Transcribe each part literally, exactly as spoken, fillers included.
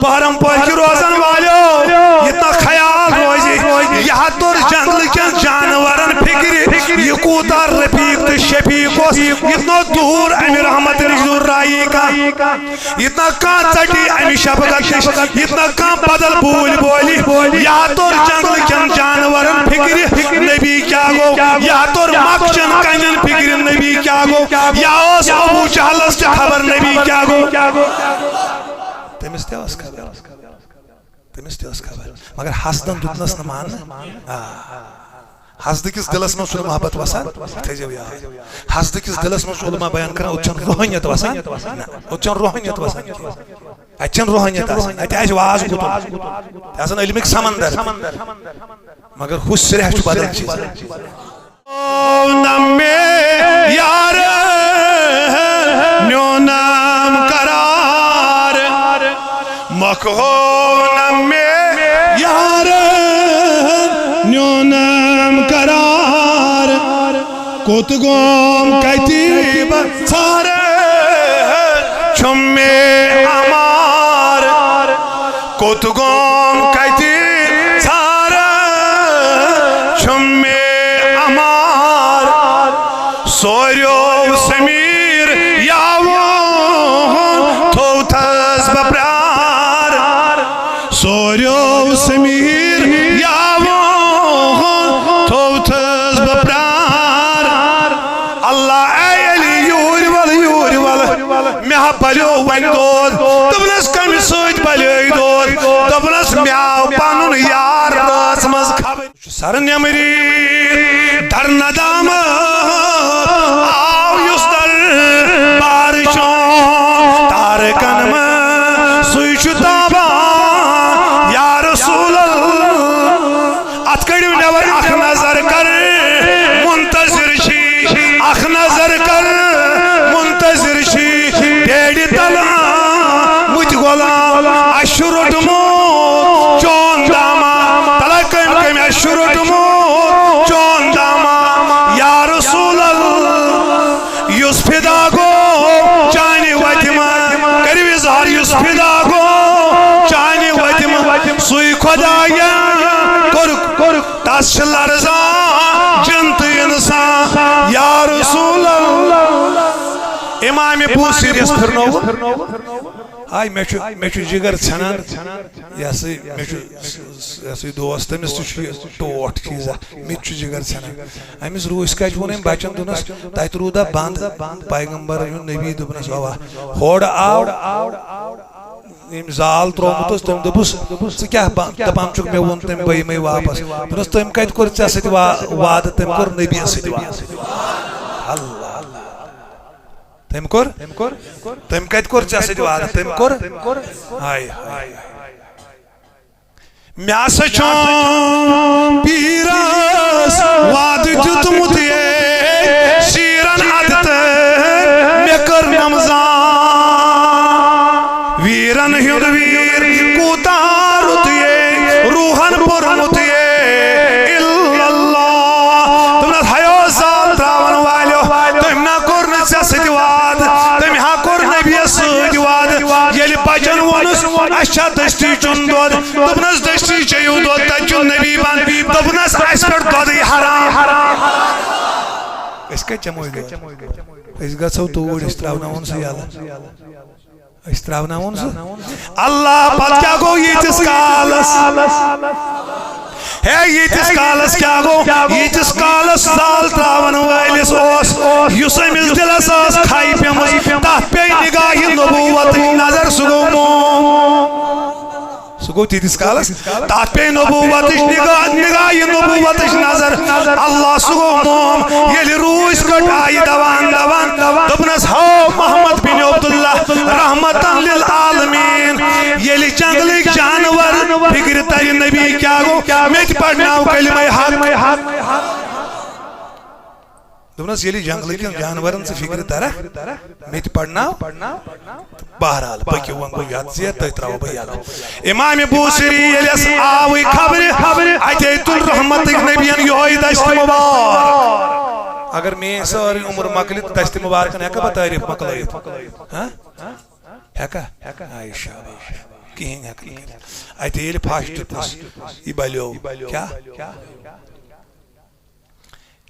پہرم پٲٹھۍ روزن والٮ۪و، یتنا خیال روزِ، یتھ توٚر جنگلہٕ کٮ۪ن جانورن فکرِ، یہِ کوٗتاہ رفیق تہٕ شفیق اوس، یتنا دوٗر امہِ رحمت نِش دوٗر رایی کانٛہہ، یتنا کانٛہہ ژٹہِ امہِ شفقت نِش، یتنا کانٛہہ بدل بوٗلۍ بولہِ، یتھ توٚر جنگلہٕ کٮ۪ن جانورن فکرِ، نبی کیٛاہ گوٚو، یتھ توٚر مۄکھ چٮ۪ن کنٮ۪ن فکرِ، نبی کیٛاہ گوٚو، یا اوس ابو جہلس تہِ خبر نبی کیٛاہ گوٚو۔ تٔمِس تہِ ٲس خبر۔ تٔمِس تہِ ٲس خبر۔ مگر حسدن دیُتنس نہٕ ماننہٕ۔ آ۔ حسدٕ کِس دِلس منٛز چھُنہٕ محبت وسان۔ تھٲیزیو یاد۔ حسدٕ کِس دِلس منٛز چھُ علماء بیان کران، اوٚت چھَنہٕ روحٲنیت وسان۔ نہ، اوٚت چھَنہٕ روحٲنیت وسان کینٛہہ۔ اَتہِ چھَنہٕ روحٲنیت آسان۔ اَتہِ آسہِ واز گُتُل۔ تہِ آسان علمٕکۍ سمندر۔ مگر ہُہ سرٛیٚہہ چھُ بدل چیٖز۔ نہ مے یار نیونم قرار، مکھ ہو نہ مے یار نیونم قرار، کوٚت گوم کتہِ بہٕ ژھارٕ، چھُم مے امار۔ کوٚت گوم کتہِ ژھارٕ، چھُم مے امار۔ سوریو سمیر یاوُن تھوتھس بہٕ پرار۔ سوریو سمیر یاوُن تھوتھس بہٕ پرار۔ اللہ اے علی، یوٗرۍ وَل، یوٗرۍ وَل۔ مےٚ ہا بلیو وۄنۍ دود۔ دوٚپنَس، کَمہِ سۭتۍ بلیوے دود؟ دوٚپنَس، مےٚ آو پَنُن یار رٲژ منٛز خبر۔ سر نمری در ندامت آو یُس در بار چون تارکن منٛز سُے چھُ تابان یا رسول اللہ۔ اتھ کٔڑِو نٮ۪بر، اکھ نظر کر، منتظر چھی، اکھ نظر کر، منتظر چھی۔ بیڑِ تل آمٕتۍ غلام، اَسہِ چھُ روٚٹمُت چون دامہ۔ تلہ کٔمۍ کٔمۍ، اَسہِ چھُ روٚٹمُت چون دامہ۔ یا رسول اللہ، یُس فدا گوٚو چانہِ وتہِ منٛز، کٔرِو اظہار، یُس فدا گوٚو چانہِ وتہِ منٛز، سُے خدایا کوٚرُکھ، تس چھِ لرزان جِن تہٕ اِنسان۔ یا رسول اللہ، امام بوصیری یس پھرنوو۔ آے، مےٚ چھُ، مےٚ چھُ جگر ژھٮ۪نان۔ یہِ ہسا، مےٚ چھُ، یہِ ہسا یہِ دوس، تٔمِس تہِ چھُ یہِ ٹوٹھ چیٖزا، مےٚ تہِ چھُ جگر ژھٮ۪نان۔ أمِس روٗسۍ کَتہِ ووٚن أمۍ بَچَن، دوٚپنَس، تَتہِ روٗدا بنٛد، پیغمبر ہیوٗ نبی، دوٚپنَس، اَوا۔ ہورٕ آو، أمۍ زال ترٛوومُت اوس، تٔمۍ دوٚپُس، "ژٕ کیٛاہ بَ-، دَپان چھُکھ، مےٚ ووٚن تٔمۍ، بہٕ یِمَے واپَس؟" دوٚپنَس، "تٔمۍ کَتہِ کوٚر ژےٚ سۭتۍ وا-، وعدٕ؟ تٔمۍ کوٚر نبیَس سۭتۍ وعدٕ۔" اللہ۔ تٔمۍ کوٚر؟ تٔمۍ کتہِ کوٚر ژےٚ سۭتۍ وعدٕ؟ تٔمۍ کوٚر؟ ہاے، ہاے، ہاے۔ مےٚ ہسا چھُم پیٖرس وعدٕ دیُتمُت یے، شیٖرن ادٕ تہٕ مےٚ کٔر نمزان۔ ویٖرن ہُنٛد ویٖر کوٗتاہ رُت یے، روحن پوٚرمُت یے، الا اللہ۔ دوٚپنس، ہیو زال تراون والیو، تٔمۍ نہ کوٚر نہٕ ژےٚ سۭتۍ وعدٕ، تٔمۍ ہا کوٚر نبیَس سۭتۍ وعدٕ۔ ییٚلہِ بچن ووٚنُس، اَسہِ چھا دٔستی چیوٚن دۄد؟ دوٚپنَس، دٔستی چیٚیِو دۄد، تَتہِ چھُ نبی بنٛد۔ دوٚپنَس، اَسہِ پٮ۪ٹھ دۄدٕے حرام۔ أسۍ کَتہِ چٮ۪مو یہِ دۄد؟ أسۍ گژھو توٗرۍ، أسۍ ترٛاوناوون سُہ یَلہٕ۔ أسۍ ترٛاوناوون سُہ۔ اللہ، پتہٕ کیٛاہ گوٚو ییٖتِس کالس؟ ہے، ییٖتِس کالس کیٛاہ گوٚو؟ ییٖتِس کالس زال ترٛاون وٲلِس اوس، یُس أمِس دِلس ٲس کھے پیمٕژ، تتھ پیٚیہِ نگاہہِ نبوتٕچ نظر، سُہ گوٚو موم۔ سُہ گوٚو تیٖتِس کالس، تتھ پیٚیہِ نبوتٕچ نگاہ، نگاہہِ نبوتٕچ نظر۔ اللہ، سُہ گوٚو موم۔ ییٚلہِ روٗسۍ کٔٹ آیہِ دوان دوان، دوٚپنس، ہاو محمد بن عبداللہ، رحمتاً للعالمین۔ ییٚلہِ جنگلٕکۍ جانور فکرِ ترِ نبی کیٛاہ گوٚو، مےٚ تہِ پرناو کلمہ حق۔ دوٚپنس، ییٚلہِ جنگلہٕ کٮ۪ن جانورن ژٕ فکرِ ترکھ، مےٚ تہِ پرناو۔ بہرحال، پٔکِو، وۄنۍ گوٚو یتھ زیر، تُہۍ ترٛاوو بہٕ یلہٕ۔ امام بوصیری ییٚلہِ اَسہِ آوٕے خبرِ، اتے تُل رحمتٕکۍ نبین یِہوٚے دستِ مبارک۔ اگر میٲنۍ سٲرٕے عمر مۄکلہِ تہٕ دستِ مبارکن ہٮ۪کہٕ بہٕ تعریف مۄکلٲیِتھ؟ ہاں؟ ہٮ۪کا؟ آے شاباش۔ کِہیٖنۍ ہٮ۪کہٕ نہٕ کٔرِتھ۔ اَتہِ ییٚلہِ پھَش دیُتنَس، یہِ بَلیو۔ کیٛاہ؟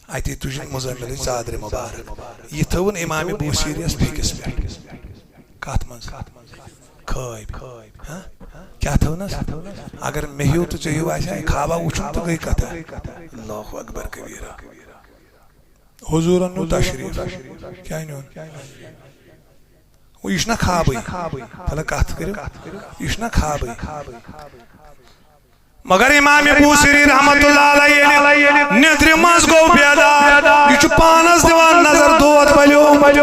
اَتی تُجِن مُزَمِلٕچ ژادرِ مُبارک۔ یہِ تھٲوٕن اِمامِ بوٗسیٖریَس پھیٚکِس پٮ۪ٹھ۔ کَتھ منٛز؟ خٲبۍ۔ ہاں؟ کیٛاہ تھٲونَس؟ اگر مےٚ ہیوٗ تہٕ ژےٚ ہیوٗ آسہِ ہا، خوابا وٕچھُن تہٕ گٔے کَتھا۔ اللہ اکبر کبیرا۔ حضوٗرن نیوٗ تشریٖف۔ کیٛاہ نیوٗن؟ وۄنۍ یہِ چھُنہ خوابٕے۔ تَلہٕ کَتھ کٔرِو۔ یہِ چھُنہ خوابٕے۔ مگر امام بوصیری رحمت اللہ علیہ ییٚلہِ نیٚنٛدرِ منٛز گوٚو بیدار، یہِ چھُ پانس دِوان نظر، دود بلیومُت۔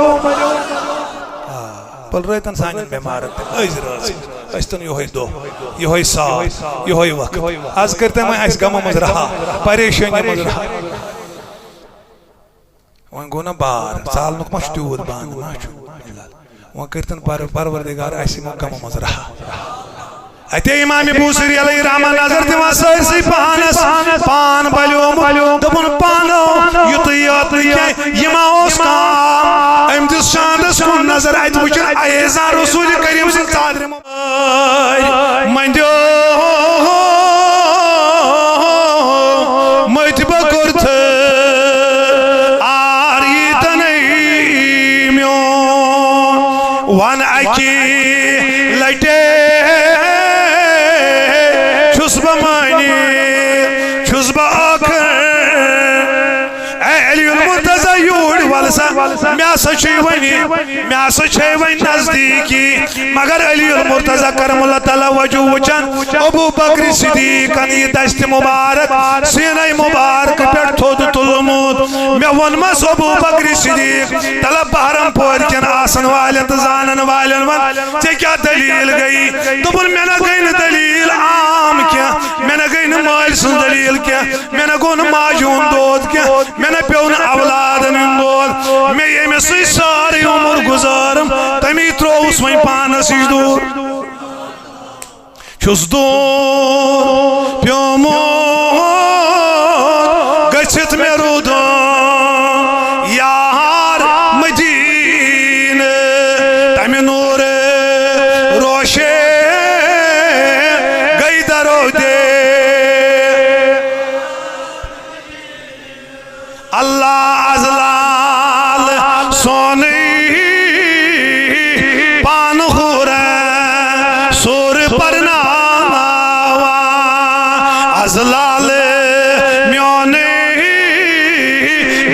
آ، پٔلرٲوتن سانٮ۪ن بٮ۪مارن تہِ أزۍ رٲژ، أسۍ تُن یِہوٚے دۄہ، یِہوٚے سال، یِہوٚے وقت۔ از کٔرۍتن وۄنۍ اَسہِ غمو منٛز رہا، پریشٲنی منٛز رہا۔ وۄنۍ گوٚو نہ بار، ژالنُک ما چھُ تیوٗت بانہٕ ما چھُ؟ وۄنۍ کٔرۍتن پر-، پروردگار اَسہِ یِمو غمو منٛز رہا۔ اَتے امام بوصیری علیہ رحمہ نظر دِوان سٲرسٕے پانس، پان بلیومُت۔ دوٚپُن، پانو، یُتُے یوت نہٕ کینٛہہ، یہِ ما اوس کام؟ أمۍ دِژ چاندس کُن نظر، اَتہِ وٕچھُن ایزان رسول کریم سٕنٛز ژادرِ مبارک۔ مندیو مٔتۍ بہٕ کوٚرتھٕ آر ییٖتنَے میون۔ وَن اَکہِ لَٹہِ چھُس بہٕ مٲنِتھ، چھُس بہٕ ٲخٕر۔ اے علی المرتضی، یوٗرۍ وَل سا، مےٚ ہسا چھُے وۄنۍ، مےٚ ہسا چھے وۄنۍ نزدیٖکی۔ مگر علی المرتضی کرم اللہ تعالیٰ وجوہ وٕچھان، ابو بکر صدیقن یہِ دست مبارک سینہ مبارک پٮ۪ٹھ تھوٚد تُلمُت۔ مےٚ ووٚنمس، ابو بکر صدیق، تلہ بحرم پورِ کٮ۪ن آسن والٮ۪ن تہٕ زانن والٮ۪ن ون، ژےٚ کیٛاہ دلیل گٔیی؟ دوٚپُن، مےٚ نہ گٔے نہٕ دلیل عام کینٛہہ، مےٚ نہ گٔے نہٕ مٲلۍ سٕنٛز دلیل کینٛہہ، مےٚ نہ گوٚو نہٕ ماجہِ ہُنٛد دود کینٛہہ، مےٚ نہ پیوٚو نہٕ اولادن ہُنٛد دود، مےٚ ییٚمِس سۭتۍ سٲرٕے عمر گُزٲرٕم، تٔمی ترٛووُس وۄنۍ پانس نِش دوٗر۔ چھُس دوٗر پیوٚمُت گٔژھِتھ مےٚ روٗدُن یار مدیٖنہٕ، تَمہِ نوٗرٕ روشے گٔے درو دے۔ اللہ از لال سونٕے پان خورن سور پرناوان۔ از لال میونٕے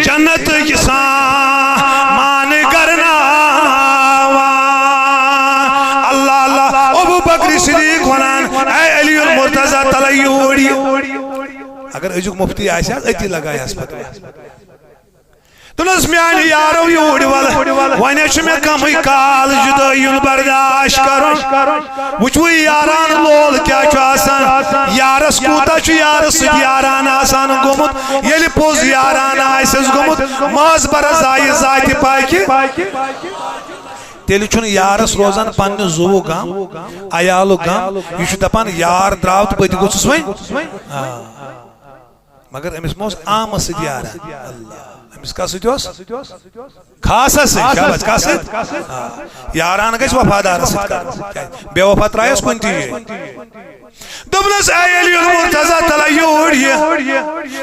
جنت سامان کرناوان۔ اللہ اللہ۔ ابو بکر صدیق ونان، اے علی المرتضی، تلہ یوٗرۍ۔ اگر أزیُک مفتی آسہِ ہا، أتی لگایہِ ہس فتویٰ۔ دوٚپنس، میانہِ یارو، یوٗرۍ ول، وۄنۍ چھُ مےٚ کمٕے کال جُدٲیی ہُنٛد برداش کرُن۔ وٕچھوٕے یاران لول کیٛاہ چھُ آسان، یارس کوٗتاہ چھُ یارس سۭتۍ یاران آسان گوٚمُت۔ ییٚلہِ پوٚز یاران آسٮ۪س گوٚمُت، ماز برس زایہِ ذاتِ پاکہِ۔ تیٚلہِ چھُنہٕ یارس روزان پننہِ زُوُک غم، عیالُک غم۔ یہِ چھُ دپان، یار درٛاو تہٕ بہٕ تہِ گوٚژھُس وۄنۍ۔ آ۔ مگر أمِس ما اوس عامس سۭتۍ یاران؟ اللہ۔ أمِس کس سۭتۍ اوس؟ خاصس سۭتۍ۔ شاباش، کس سۭتۍ؟ آ۔ یاران گژھِ وفادارس سۭتۍ کرُن۔ کیٛازِ؟ بے وفا ترٛایس کُنہِ تہِ جایہِ۔ دوٚپنس، اے علی المرتضی، تلہ یوٗرۍ یہِ۔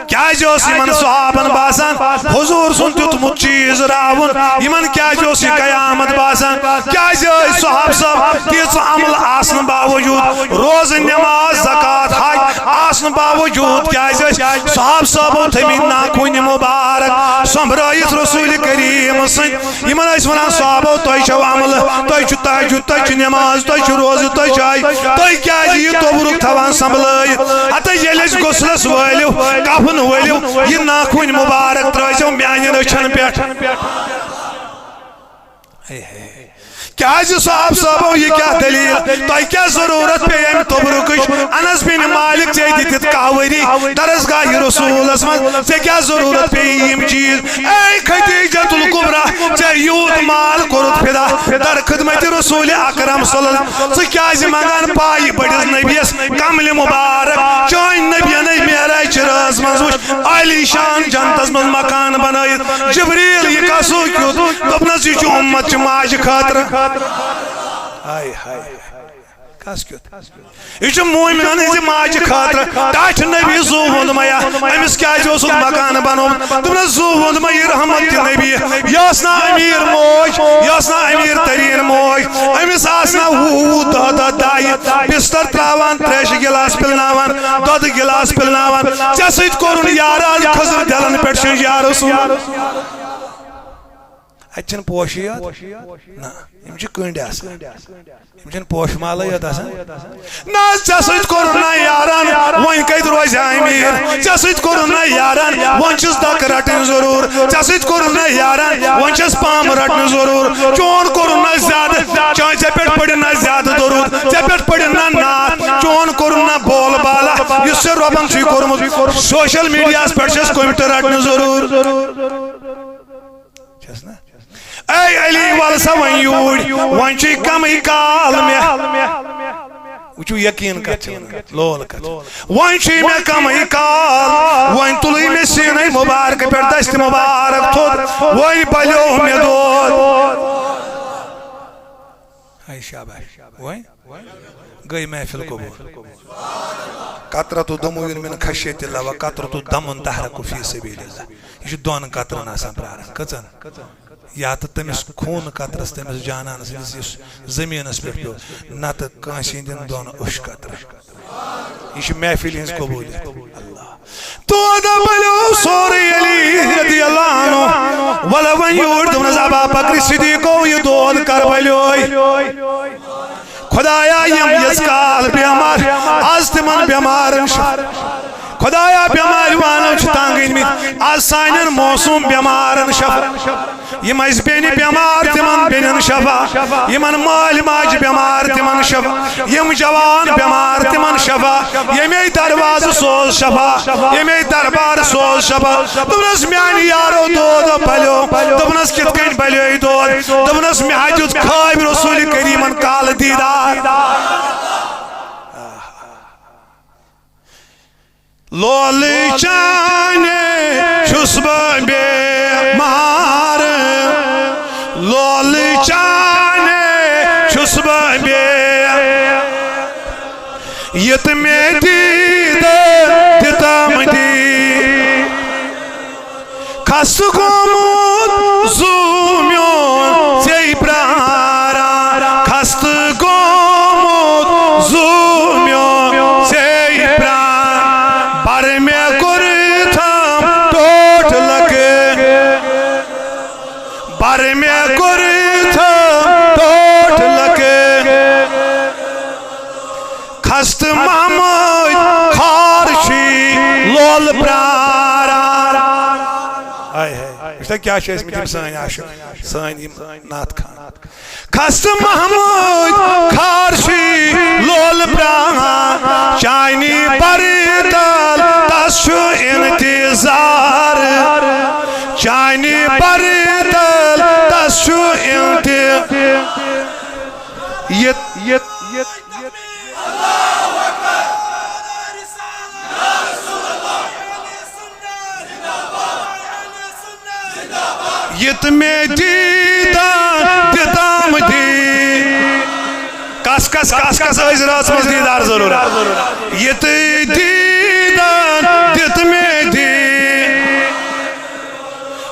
کیٛازِ اوس یِمن صحابن باسان حضوٗر سُنٛد دیُتمُت چیٖز راوُن؟ یِمن کیٛازِ اوس یہِ قیامت باسان؟ کیٛازِ ٲسۍ صحابہٕ صٲب تیٖژٕ عمل آسنہٕ باوجوٗد، روزٕ، نماز، زکوٰۃ، حج آسنہٕ باوجوٗد کیٛازِ ٲسۍ صحابہٕ صٲبو تھٲومٕتۍ ناخوٗنہِ مبارک سۄمبرٲیِتھ رسول کریم سٕنٛدۍ؟ یِمن ٲسۍ ونان، صحابو، تۄہہِ چھو عملہٕ، تۄہہِ چھُ تہجد، تۄہہِ چھُ نماز، تۄہہِ چھُ روزٕ، تۄہہِ چھُ حج، تُہۍ کیٛازِ یہِ توٚبرُک تھاوان سنبھلٲیِتھ؟ ہتہٕ ییٚلہِ أسۍ غسلس وٲلِو، کفن وٲلِو، یہِ ناخوٗنہِ مبارک ترٲوزیو میانٮ۪ن أچھن پٮ۪ٹھ۔ ہے ہے۔ کیٛازِ صاحب صٲبو، یہِ کیٛاہ دٔلیٖل؟ تۄہہِ کیٛاہ ضروٗرت پیٚیہِ اَمہِ توٚبرُکٕچ؟ انس بن مالک، ژےٚ دِتِتھ کاہ ؤری درسگاہ رسوٗلس منٛز، ژےٚ کیٛاہ ضروٗرت پیٚیہِ یِم چیٖز؟ اے خدیجہ الکبریٰ، ژےٚ یوٗت مال کوٚرُتھ فدا در خدمت رسول اکرم صلی اللہ علیہ وسلم، ژٕ کیٛازِ منٛگان پایہِ بٔڑِس نبیَس کملہِ مبارک؟ چٲنۍ نبیَن ہے معراج چہِ رٲژ منٛز وُچھ عالی شان جنتس منٛز مکان بنٲیِتھ۔ جبریل، یہِ کسُے کیُتھ؟ دوٚپنس، یہِ چھُ اُمت چہِ ماجہِ خٲطرٕ۔ ہاے ہاے۔ کس کیُتھ؟ یہِ چھُ مومنن ہٕنٛزِ ماجہِ خٲطرٕ ٹاٹھہِ نبی زُو ووٚنمیا۔ أمِس کیٛازِ اوسُکھ مکانہٕ بنومُت؟ دوٚپنس، زُو ووٚنمیا، یہِ رحمت تہِ نبی۔ یہِ ٲس نا امیر موج، یہِ ٲس نا امیر تریٖن موج۔ أمِس آسہٕ نا وُہ وُہ، دَہ دَہ دایہِ، بستر تراوان، تریشہِ گلاس پِلناوان، دۄدٕ گلاس پِلناوان۔ ژےٚ سۭتۍ کوٚرُن یاران، خضر دلن پٮ۪ٹھ شیٚنج یا رسول۔ اتہِ چھنہٕ پوشی یوت، نہ، یِم چھِ کٔنڈۍ آسان۔ یِم چھِنہٕ پوشہٕ مالٕے یوت آسان۔ نہ حظ، ژےٚ سۭتۍ کوٚرُن نہ یاران، وۄنۍ کتہِ روزِ امیر؟ ژےٚ سۭتۍ کوٚرُن نہ یاران، وۄنۍ چھِس دکہٕ رٹٕنۍ ضروٗر۔ ژےٚ سۭتۍ کوٚرُن نہ یاران، وۄنۍ چھِس پامہٕ رٹنہِ ضروٗر۔ چون کوٚرُن نہ زیادٕ، چا-، ژےٚ پٮ۪ٹھ پٔرِن نہ زیادٕ درود، ژےٚ پٮ۪ٹھ پٔرِن نہ نعت۔ چون کوٚرُن نہ بول بالا، یُس ژےٚ رۄبن چھُے کوٚرمُت۔ سوشل میڈیاہس پٮ۪ٹھ چھِس کوٚمِٹہٕ رٹنہِ ضروٗر۔ چھَس نا؟ اے علی، وَل سا وۄنۍ یوٗرۍ، وۄنۍ چھُے کمٕے کال مےٚ۔ وٕچھِو، یقیٖن کَتھ چھِ وَنان، لول کَتھ۔ وۄنۍ چھُے مےٚ کمٕے کال، وۄنۍ تُلٕے مےٚ سیٖنَے مُبارکہٕ پٮ۪ٹھ دَستہِ مُبارک تھوٚد، وۄنۍ بلیو مےٚ دود۔ ہاے شاباش، وۄنۍ گٔے محفل قبول۔ قطرة دموع من خشیت اللہ و قطرة دم تحرق فی سبیل اللہ۔ یہِ چھُ دۄن قطرن آسان پراران۔ کٔژن؟ یا تہٕ تٔمِس خوٗن قطرس، تٔمِس جانان سٕنٛدِس یُس زٔمیٖنس پٮ۪ٹھ پیوٚو، نتہٕ کٲنٛسہِ ہٕنٛدٮ۪ن دۄن اوٚش قطرن۔ یہِ چھِ محفلہِ ہٕنٛز قبوٗلیت۔ اللہ۔ تو دپلو سورُے علی رضی اللہ عنہ۔ وَلہٕ وۄنۍ یوٗرۍ دوٚپنس، ابا بکر صدیقو، یہِ دود کر بلیوے؟ خدایا، یِم یِژھ کال بیمار، از تِمن بیمارن شفا۔ خدایا، بیمارِ وانو چھِ تنگ أنمٕتۍ، از سانٮ۪ن موسوم بیمارن شفا۔ یِم اَسہِ بیٚنہِ بیمار، تِمن بیٚنٮ۪ن شفا۔ یِمن مٲلۍ ماجہِ بیمار، تِمن شفا۔ یِم جوان بیمار، تِمن شفا۔ ییٚمے دروازٕ سوز شفا، ییٚمے دربار سوز شفا۔ دوٚپنس، میانہِ یارو دود بلیو۔ دوٚپنس، کِتھ کٔنۍ بلیوے دود؟ دوٚپنس، مےٚ ہا دیُت خوابہِ رسول کریمن کالہٕ دیدار۔ لولہٕ چانہِ چھُس بہٕ بیمار، لولہٕ چانہِ چھُس بہٕ بے-، یہِ تہٕ مےٚ دیٖدٕ دِتم دی۔ خستہٕ گوٚمُت زُو میون ژے پراران، خستہٕ گوٚمُت زُو میون ژے پراران۔ بر مےٚ کوٚرتھم ٹوٹھ لکہٕ، بر مےٚ کوٚرتھم ٹوٹھ لکہٕ۔ خستہٕ محمد خار چھی لول پراران۔ ہاے ہاے۔ وٕچھتہ کیٛاہ چھِ ٲسمٕتۍ یِم سٲنۍ عاشق، سٲنۍ یِم نعت خوان۔ خستہٕ محمد خار چھی لول پراران، چانی پر تل تس چھُ انتظار، چانی پر تل تس چھُ انتظار۔ یہِ، یہِ، یہِ، یہِ تہٕ مےٚ دیٖدار دِتم دی۔ کس کس، کس کس ٲسۍ رٲژ منٛز دیٖدار ضروٗرت؟ یہِ تہٕ دیٖدار دِتھ مےٚ دی۔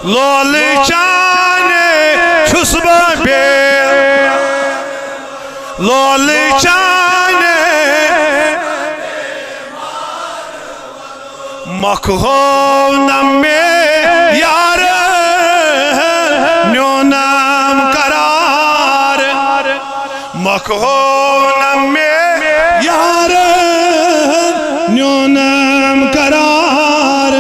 لولہٕ چانہِ چھُس بہٕ بے-، لولہٕ چانہِ۔ مۄکھ ہوو نہ مےٚ یارٕ نیونم قرار۔ مۄکھ ہوو نہ مےٚ یارٕ نیونم قرار۔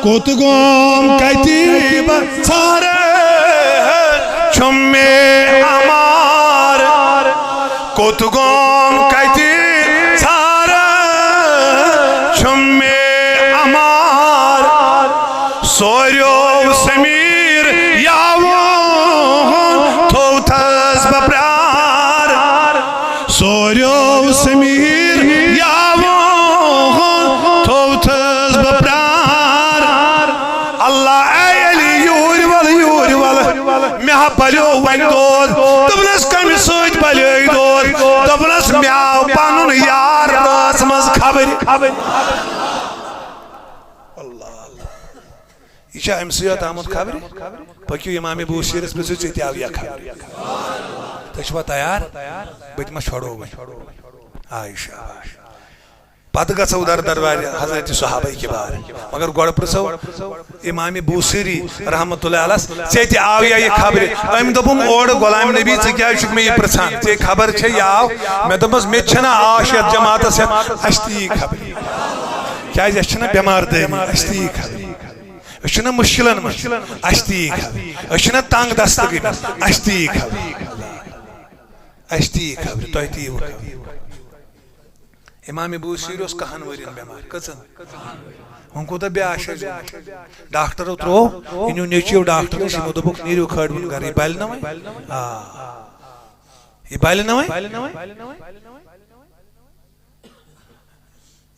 کوٚت گوم کتہِ بہٕ ژھارٕ، چھُم مےٚ امار۔ کوٚت گوم کتہِ ژھارٕ، چھُم مےٚ امار۔ سوریو سمیر یاوُن تھوتھس بہٕ پرار۔ سوریو سمیر یاوُن تھوتھس بہٕ پرار۔ اللہ اے علی، یوٗرۍ وَل، یوٗرۍ وَل، مےٚ ہا بلیو وۄنۍ دود۔ دوٚپنَس، کَمہِ سۭتۍ بلیے دود؟ دوٚپنَس، مےٚ خبرِ۔ اللہ، اللہ۔ یہِ چھا أمۍ سٕے یوت آمُت خبرِ؟ پٔکِو امام بوصیرس پرٛژھِو، ژےٚ تہِ آو یا خبرِ؟ تُہۍ چھِوا تیار؟ بہٕ تہِ ما چھۄڑو وۄنۍ؟ آے شاباش۔ پتہٕ گژھو در دربارِ حضرت صحابہ کبار۔ مگر گۄڈٕ پرٛژھو امام بوصیری رحمتہ اللہ علیہس، ژےٚ تہِ آو یا یہِ خبرِ؟ أمۍ دوٚپُم، اورٕ غلام نبی، ژٕ کیٛازِ چھُکھ مےٚ یہِ پرٛژھان؟ ژےٚ خبر چھےٚ یہِ آو؟ مےٚ دوٚپمَس، مےٚ تہِ چھَنہ آش یَتھ جماعتس ہٮ۪تھ، اَسہِ تہِ یی خبرِ۔ کیٛازِ اَسہِ چھَنہ بٮ۪مار دٲری، اَسہِ تہِ یی خبرِ۔ أسۍ چھِنہ مُشکِلن منٛز، اَسہِ تہِ یی خبرِ۔ أسۍ چھِنہ تنگ دست گٔمٕتۍ، اَسہِ تہِ یی خبرِ۔ اَسہِ تہِ یی خبرِ، تۄہہِ تہِ یی خبرِ۔ امام بوصیری اوس کہن ؤرین بٮ۪مار۔ کٔژن؟ وۄنۍ کوٗتاہ بے آش آسہِ گوٚمُت؟ ڈاکٹرو ترٛوو، یہِ نیوٗ نیٚچوۍ ڈاکٹر نِش، یِمو دوٚپُکھ، "نیٖرِو کھٲڑۍ بۄن گرٕ، یہِ بلہِ نہٕ وۄنۍ۔" آ، یہِ بلہِ نہٕ وۄنۍ؟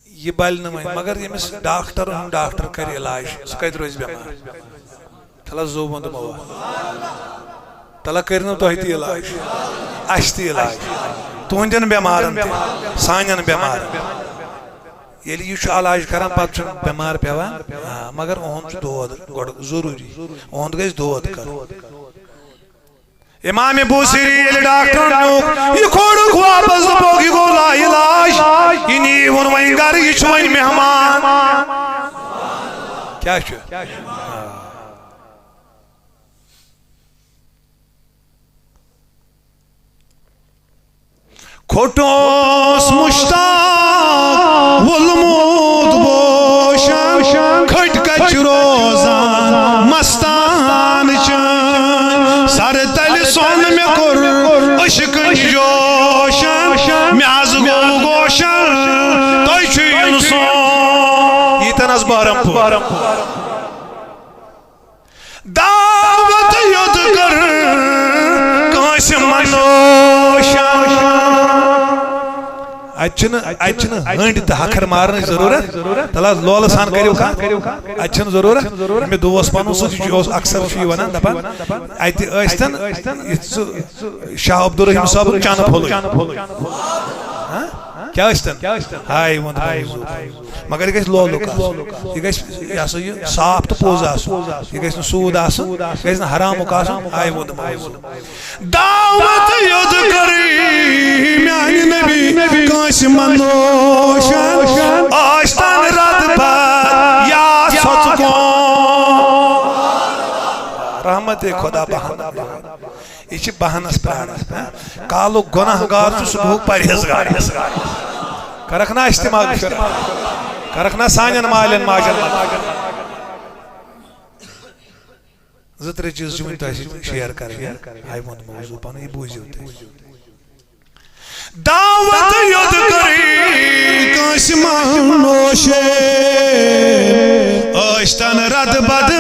یہِ بلہِ نہٕ وۄنۍ، مگر ییٚمِس ڈاکٹر ہُنٛد ڈاکٹر کرِ علاج، سُہ کتہِ روزِ بٮ۪مار؟ تَلہ زُو ووٚن تِمو۔ تَلہ کٔرِو نہٕ تۄہہِ تہِ علاج۔ اَسہِ تہِ علاج۔ تُہنٛدٮ۪ن بٮ۪مارن تہِ۔ سانٮ۪ن بٮ۪مارن۔ ییٚلہِ یہِ چھُ علاج کران، پتہٕ چھُنہٕ بٮ۪مار پٮ۪وان۔ آ، مگر اُہُنٛد چھُ دود گۄڈٕ ضروٗری۔ اُہُنٛد گژھِ دود کرُن۔ امام بوصیری ییٚلہِ ڈاکٹرن نیوٗکھ، یہِ کھولُکھ واپس، دوٚپُکھ، "یہِ گوٚو لا علاج، یہِ نیٖوُن وۄنۍ گرٕ، یہِ چھُ وۄنۍ مہمان۔" کیٛاہ چھُ؟ کھوٚٹ اوس مُشتاق وولمُت بوشن، کھٔٹۍ کچہِ روزان مستان چٲنۍ۔ سر تلہِ سۄن مےٚ کوٚر عشقٕچ جوشن، مےٚ حظ گوٚو گوشن، تۄہہِ چھُ یُن سون۔ ییٖتٮ۪ن حظ بہرمپوٗر۔ دعوت یوٚت کٔر کٲنٛسہِ منوشن۔ اتہِ چھِنہٕ، اتہِ چھِنہٕ ہٕنٛڈۍ تہٕ ہکھر مارنٕچ ضروٗرت۔ تَلہٕ حظ لولہٕ سان کٔرِو کتھ۔ اتہِ چھِنہٕ ضروٗرت۔ مےٚ دوس پنُن سُہ تہِ اوس اکثر چھُ یہِ ونان، دپان، اتہِ ٲسۍتن یہِ ژٕ شاہ عبدالرحیم صٲبُن چنہٕ پھوٚلٕے۔ ہاں؟ کیٛاہ ٲسۍتن؟ ہاے ووٚن موضوع۔ مگر یہِ گژھِ لولُک آسُن۔ یہِ گژھِ، یہِ ہسا یہِ صاف تہٕ پوٚز آسُن۔ یہِ گژھِ نہٕ سوٗد آسُن، یہِ گژھِ نہٕ حرامُک آسُن۔ ہاے ووٚن موضوع۔ دعوت یوٚت کٔرٕے میانہِ نبی کٲنٛسہِ منوشن، ٲسۍتن رد بد یا سۄژٕ کون۔ رحمت خدا بہانہٕ۔ یہِ چھِ بہانس پراران، ہاں؟ کالُک گۄناہ گار چھُ صبحُک پرہیزگار۔ کرکھ نا اجتماع شرف؟ کرکھ نا سانٮ۪ن مالٮ۪ن ماجن منٛز؟ زٕ ترٛےٚ چیٖز چھِ وٕنہِ تۄہہِ سۭتۍ شیئر کرٕنۍ، ہاں؟ ہاے ووٚن موضوع پنُن، یہِ بوٗزِو تُہۍ۔ دعوت یوٚت کٔرٕے کٲنٛسہِ منوشے، ٲسۍتن رد بد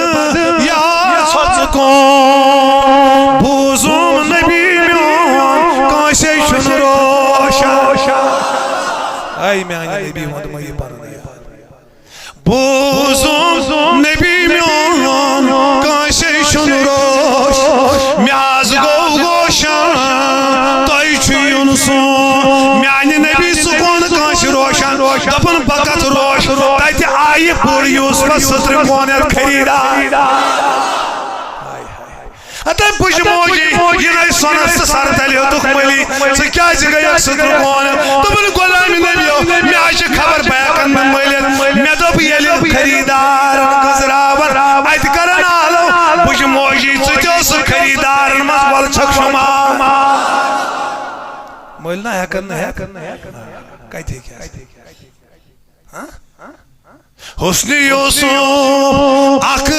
یا سۄژٕ کون۔ بوٗزُم نبی میون کٲنٛسے چھُنہٕ روشن۔ اے میانہِ نبی ووٚن تِمو یہِ پنُن یاد۔ بوٗزُم نبی میون کٲنٛسے چھُنہٕ روش، مےٚ حظ گوٚو گوشن، تۄہہِ چھُ یُن سون۔ میانہِ نبی سُہ کون کٲنٛسہِ روشن، دوٚپُن بہٕ کتھ روش، تتہِ آیہِ بُر یوسفس سٕترِ کونٮ۪ر خریدار۔ ہاے ہاے۔ ہتے بُجہِ موجی، یہِ نَے سۄنَس تہٕ سرتلہِ ہیوٚتُکھ مٔلی۔ ژٕ کیٛازِ گٔیَکھ سٕترٕ کون؟ دوٚپُن، غلامِ نبیو، مےٚ حظ چھِ خبر بہٕ ہٮ۪کَن نہٕ مٔلِتھ۔ مےٚ دوٚپ، ییٚلہِ خریٖدارَن گٔنٛزراوَن، اَتہِ کَرَن آلو۔ بُجہِ موجی، ژٕ تہِ اوسُکھ خریٖدارَن منٛز، وَلہٕ چھَکھ شُمار۔ مٔلۍ نہ ہٮ۪کَن نہٕ ہٮ۪کھ۔ کَتہِ ہیٚکہِ ہا؟ ہاں؟ حسنِ یوسف اکھ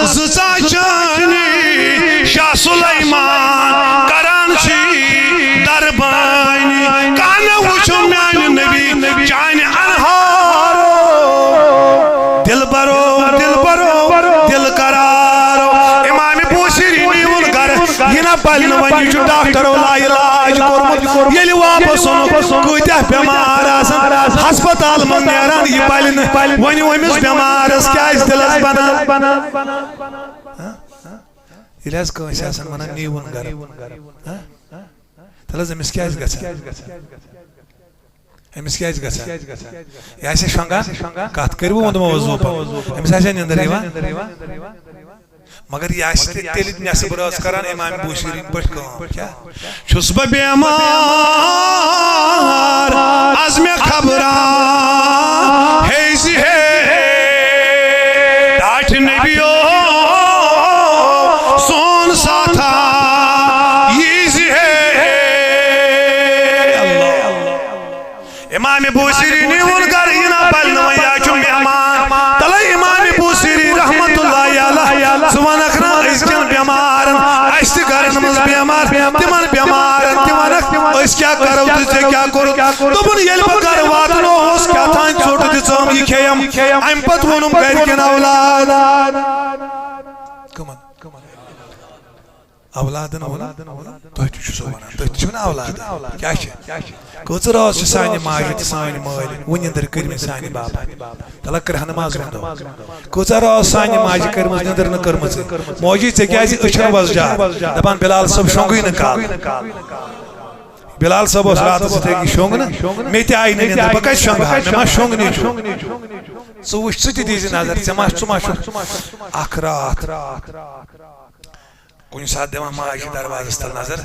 زٕ ژاچانی، شاہ سلیمان کران چھی دربانی۔ کانہ وچھو میانہ نبی چانہ انہارو، دلبرو، دلبرو، دل قرارو۔ امام بوصیری نیون گھر، یہ نہ بلنہ ونی جو ڈاکٹرو لا علاج کورمت۔ ییٚلہِ واپس اوٚنُکھ، کۭتیاہ بٮ۪مار آسان ہسپتال منٛز نیران، یہِ بلہِ نہٕ۔ وۄنۍ أمِس بٮ۪مارس کیٛازِ دِلس بنان؟ ہاں؟ ییٚلہِ حظ کٲنٛسہِ آسان ونان، "نیٖوُن گرٕ"، ہاں؟ تیٚلہِ حظ أمِس کیٛازِ گژھان؟ أمِس کیٛازِ گژھان؟ یہِ آسہِ شۄنٛگان، کَتھ کٔرِو ووٚنمو وضوٗ پَتہٕ۔ أمِس آسہِ نیٚنٛدٕر یِوان۔ مگر یہِ آسہِ تہِ تیٚلہِ نٮ۪صٕب رٲژ کران امام بوسیری پٲٹھۍ کٲم۔ کیٛاہ؟ چھُس بہٕ بیمار، از مےٚ خبراں ہے زِ ہے، ٹاٹھۍ نبیو سون ساتھا یی زِ ہے۔ اللہ۔ امام بوسیری نی ووٚن گرٕ یہِ نہ پلنہٕ وۄنۍ، یہِ چھُ مہمان۔ تلے امام بوسیری رحمت اللہ علیہ، ژٕ وَنکھ نا أزکٮ۪ن بٮ۪مارن، اَسہِ تہِ گرن منٛز بٮ۪مار، تِمن بٮ۪مارن تہِ وَنکھ، أسۍ کیٛاہ کرو تہٕ ژےٚ کیٛاہ کوٚرُتھ؟ دوٚپُن، ییٚلہِ بہٕ گرٕ واتنووُس، کیٛاہ تام ژوٚٹ دِژٲم، یہِ کھیٚیَم۔ اَمہِ پتہٕ ووٚنُم گرِکٮ۪ن اولاد۔ کٕمن؟ اولادن ووٚن، تۄہہِ تہِ چھُ سُہ وَنان، تُہۍ تہِ چھِو نا اولاد؟ کیٛاہ چھِ؟ کۭژاہ رٲژ چھِ سانہِ ماجہِ تہٕ سانہِ مٲلۍ وُنہِ نیٚنٛدٕر کٔرمٕتۍ سانہِ باپتھ؟ تَلہ کرٛہنہٕ منٛز وَنو۔ کۭژاہ رٲژ سانہِ ماجہِ کٔرمٕژ نیٚنٛدٕر نہٕ کٔرمٕژٕے؟ موجی، ژےٚ کیٛازِ أچھن وۄزجار؟ دَپان، بِلال صٲب شۄنٛگٕے نہٕ کالہٕ۔ بِلال صٲب اوس راتَس یِتھَے کٔنۍ شۄنٛگ نہٕ، مےٚ تہِ آیہِ نہٕ نیٚنٛدٕر، بہٕ کَتہِ شۄنٛگہٕ ہا؟ مےٚ ما شۄنٛگ نیٚچوٗ؟ ژٕ وٕچھ، ژٕ تہِ دیٖزِ نظر، ژےٚ ما، ژٕ ما چھُکھ اَکھ راتھ کُنہِ ساتہٕ دِوان ماجہِ دروازس تل نظر،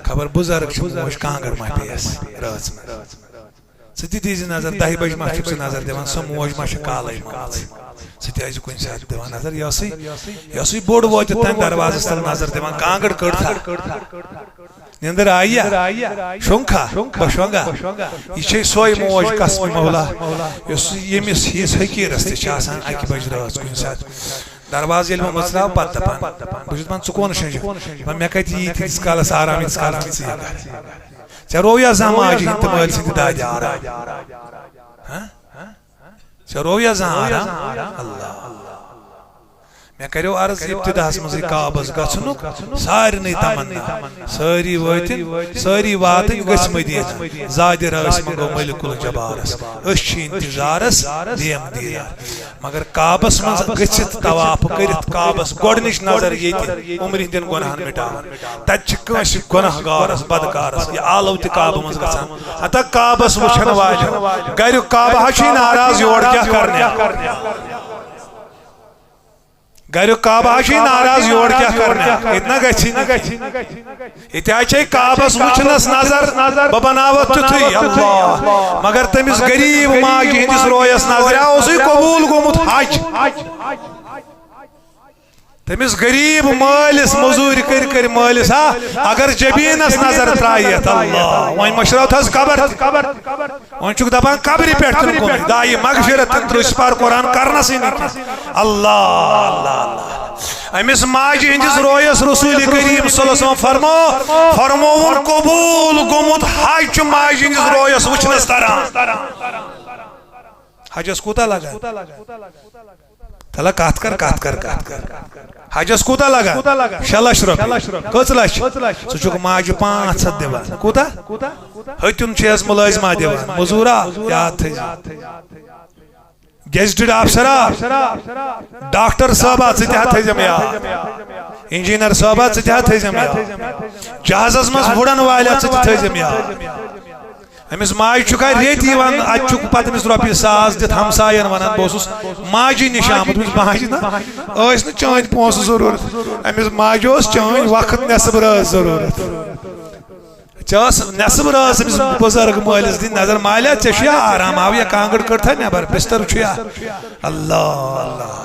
خبر بُزرگ چھِ موج کانٛگٕر ما پیٚیَس رٲژ منٛز۔ ژٕ تہِ دیٖزِ نظر، دَہہِ بجہِ ما چھُکھ ژٕ نظر دِوان، سۄ موج ما چھِ کالَے مٲمٕژ۔ ژٕ تہِ ٲسۍ زِ کُنہِ ساتہٕ دِوان نظر، یۄسٕے، یۄسٕے بوٚڑ ووتِتھ تام دروازس تل نظر دِوان، کانٛگٕر کٔڑ تھا۔ نیٚنٛدٕر آیہِ یا؟ شۄنٛگ کھا؟ بہٕ شۄنٛگا؟ یہِ چھے سۄے موج قسمِ مولا، یۄس ییٚمِس ہِوِس حقیٖرس تہِ چھِ آسان اَکہِ بجہِ رٲژ کُنہِ ساتہٕ۔ دروازٕ ییٚلہِ بہٕ مٕژراو، پتہٕ دپان، بہٕ چھُس دپان، "ژٕ کون شۄنٛجہِ؟" دپان، "مےٚ کَتہِ یی تیٖتِس کالس آرام، ییٖتِس کالس نہٕ ژٕ یِکھ گرٕ؟ ژےٚ روو یا زانٛہہ ماجہِ ہِنٛدِ تہٕ مٲلۍ سٕنٛدِ دادِ آرام؟ ہاں؟ ژےٚ روو یا زانٛہہ آرام؟" اللہ۔ مےٚ کریو عرض ابتداہس منٛزٕے کعبس گژھنُک، سارنٕے تمنا۔ سٲری وٲتِن، سٲری واتٕنۍ گٔژھۍ مدینہ۔ زادِ رٲسۍ منٛگو ملک الجبارس، أسۍ چھِ انتظارس دیم دیدار۔ مگر کعبس منٛز گٔژھِتھ، طواف کٔرِتھ کعبس گۄڈٕنِچ نظر ییٚتہِ عمرِ ہٕنٛدٮ۪ن گۄناہن مٹاوان۔ تتہِ چھِ کٲنٛسہِ گۄناہ گارس، بدکارس یہِ آلو تہِ کعبہٕ منٛز گژھان۔ ہتا کعبس وٕچھن والٮ۪و، گریُک کعبہٕ ہا چھُے ناراض، یور کیٛاہ کرنہِ؟ گریُک کعبہٕ ہا چھُے ناراض، یور کیٛاہ کرنہِ؟ ییٚتہِ نہ گژھی نہٕ۔ ییٚتہِ ہا چھے کعبس وٕچھنس نظر، بہٕ بناوتھ تیُتھُے، اللہ۔ مگر تٔمِس غریٖب ماجہِ ہٕنٛدِس رویس نظرِ اوسُے قبوٗل گوٚمُت حج۔ تٔمِس غریٖب مٲلِس، مٔزوٗرۍ کٔرۍ کٔرۍ مٲلِس، ہا، اگر جبیٖنس نظر ترٛایتھ، اللہ، وۄنۍ مٔشراوتھس قبر تہِ۔ وۄنۍ چھُکھ دپان قبرِ پٮ۪ٹھ تہِ نہٕ کُنُے، دایہِ مغفرت تہِ نہٕ ترٛٲوِس، سِپار قرآن کرنسٕے نہٕ کینٛہہ۔ اللہ، اللہ، اللہ۔ أمِس ماجہِ ہٕنٛدِس رویس رسول کریم صلی اللہ علیہ وسلم فرمو، فرمووُن، قبوٗل گوٚمُت حج چھُ ماجہِ ہٕنٛدِس رویس وٕچھنس تران۔ حجس کوٗتاہ لگان؟ تلہ کتھ کر، کتھ کر، کتھ کر۔ حجس کوٗتاہ لگان؟ شےٚ لچھ رۄپیہِ۔ کٔژ لچھ؟ ژٕ چھُکھ ماجہِ پانٛژھ ہتھ دِوان۔ کوٗتاہ؟ ہتُن چھِ اَسہِ مُلٲزمہ دِوان، مٔزوٗرا، یاد تھٲیزِ۔ گیزٹڈ افسرا، ڈاکٹر صٲبا، ژٕ تہِ ہا تھٲیزٮ۪م یاد۔ انجینئر صٲبا، ژٕ تہِ ہا تھٲیزٮ۪م یاد۔ جہازس منٛز وُڑن والیا، ژٕ تہِ تھٲیزٮ۪م یاد۔ أمِس ماجہِ چھُکھ ریٚتۍ یِوان، اَتہِ چھُکھ پَتہٕ أمِس رۄپیہِ ساس دِتھ ہمساین وَنان، "بہٕ اوسُس ماجہِ نِش آمُت۔" أمِس ماجہِ نہ ٲسۍ نہٕ چٲنۍ پونٛسہٕ ضروٗرت، أمِس ماجہِ اوس چٲنۍ وقت نٮ۪صٕب رٲژ ضروٗرت۔ ژےٚ ٲس نٮ۪صٕب رٲژ أمِس بُزرگ مٲلِس دِنۍ نظر، "مالیا، ژےٚ چھُیا آرام؟ آو یا کانٛگٕر کٔڑتھا نٮ۪بر، بستر چھُیا؟" اللہ، اللہ، اللہ۔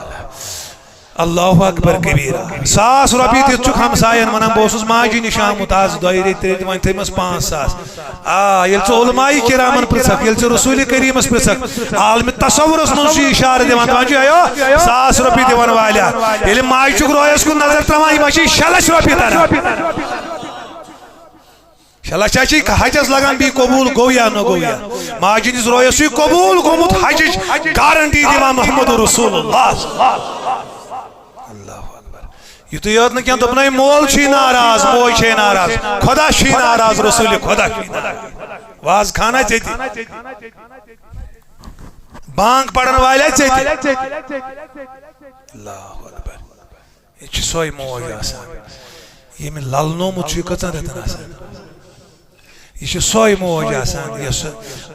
اللہ اکبر کبیرا۔ ساس رۄپیہِ دِتھ چھُکھ ہمساین ونان، "بہٕ اوسُس ماجہِ نِش آمُت از دۄیہِ ریٚتۍ ترٛےٚ ریٚتۍ، وۄنۍ تھٲیمَس پانٛژھ ساس۔" آ، ییٚلہِ ژٕ علماء کرامن پرژھکھ، ییٚلہِ ژٕ رسول کریمس پرژھکھ، عالمِ تصورس منٛز چھُ اشارٕ دِوان، دپان چھُ، "اَیو، ساس رۄپیہِ دِوان والیا۔" ییٚلہِ ماجہِ چھُکھ رویس کُن نظر تراوان، یِمن چھِ شےٚ لچھ رۄپیہِ تران۔ شےٚ لچھ ہا چھِ حجس لگان، بیٚیہِ قبوٗل گوٚو یا نہ گوٚو یا۔ ماجہِ ہٕنٛدِس رویس چھُ قبوٗل گوٚمُت حجٕچ گارنٹی دِوان محمد رسول اللہ۔ اللہ اکبر۔ یُتُے یوت نہٕ کینٛہہ، دوٚپنَے مول چھُے ناراض، موج چھے ناراض، خدا چھُے ناراض، رسول خدا چھُے ناراض۔ واز خانہ ژےٚ تہِ۔ بانگ پرن والے ژےٚ تہِ۔ اللہ اکبر۔ یہِ چھِ سۄے موج آسان، ییٚمۍ للنومُت چھُ یہِ کٔژَن رٮ۪تَن آسان۔ یہِ چھِ سۄے موج آسان، یۄس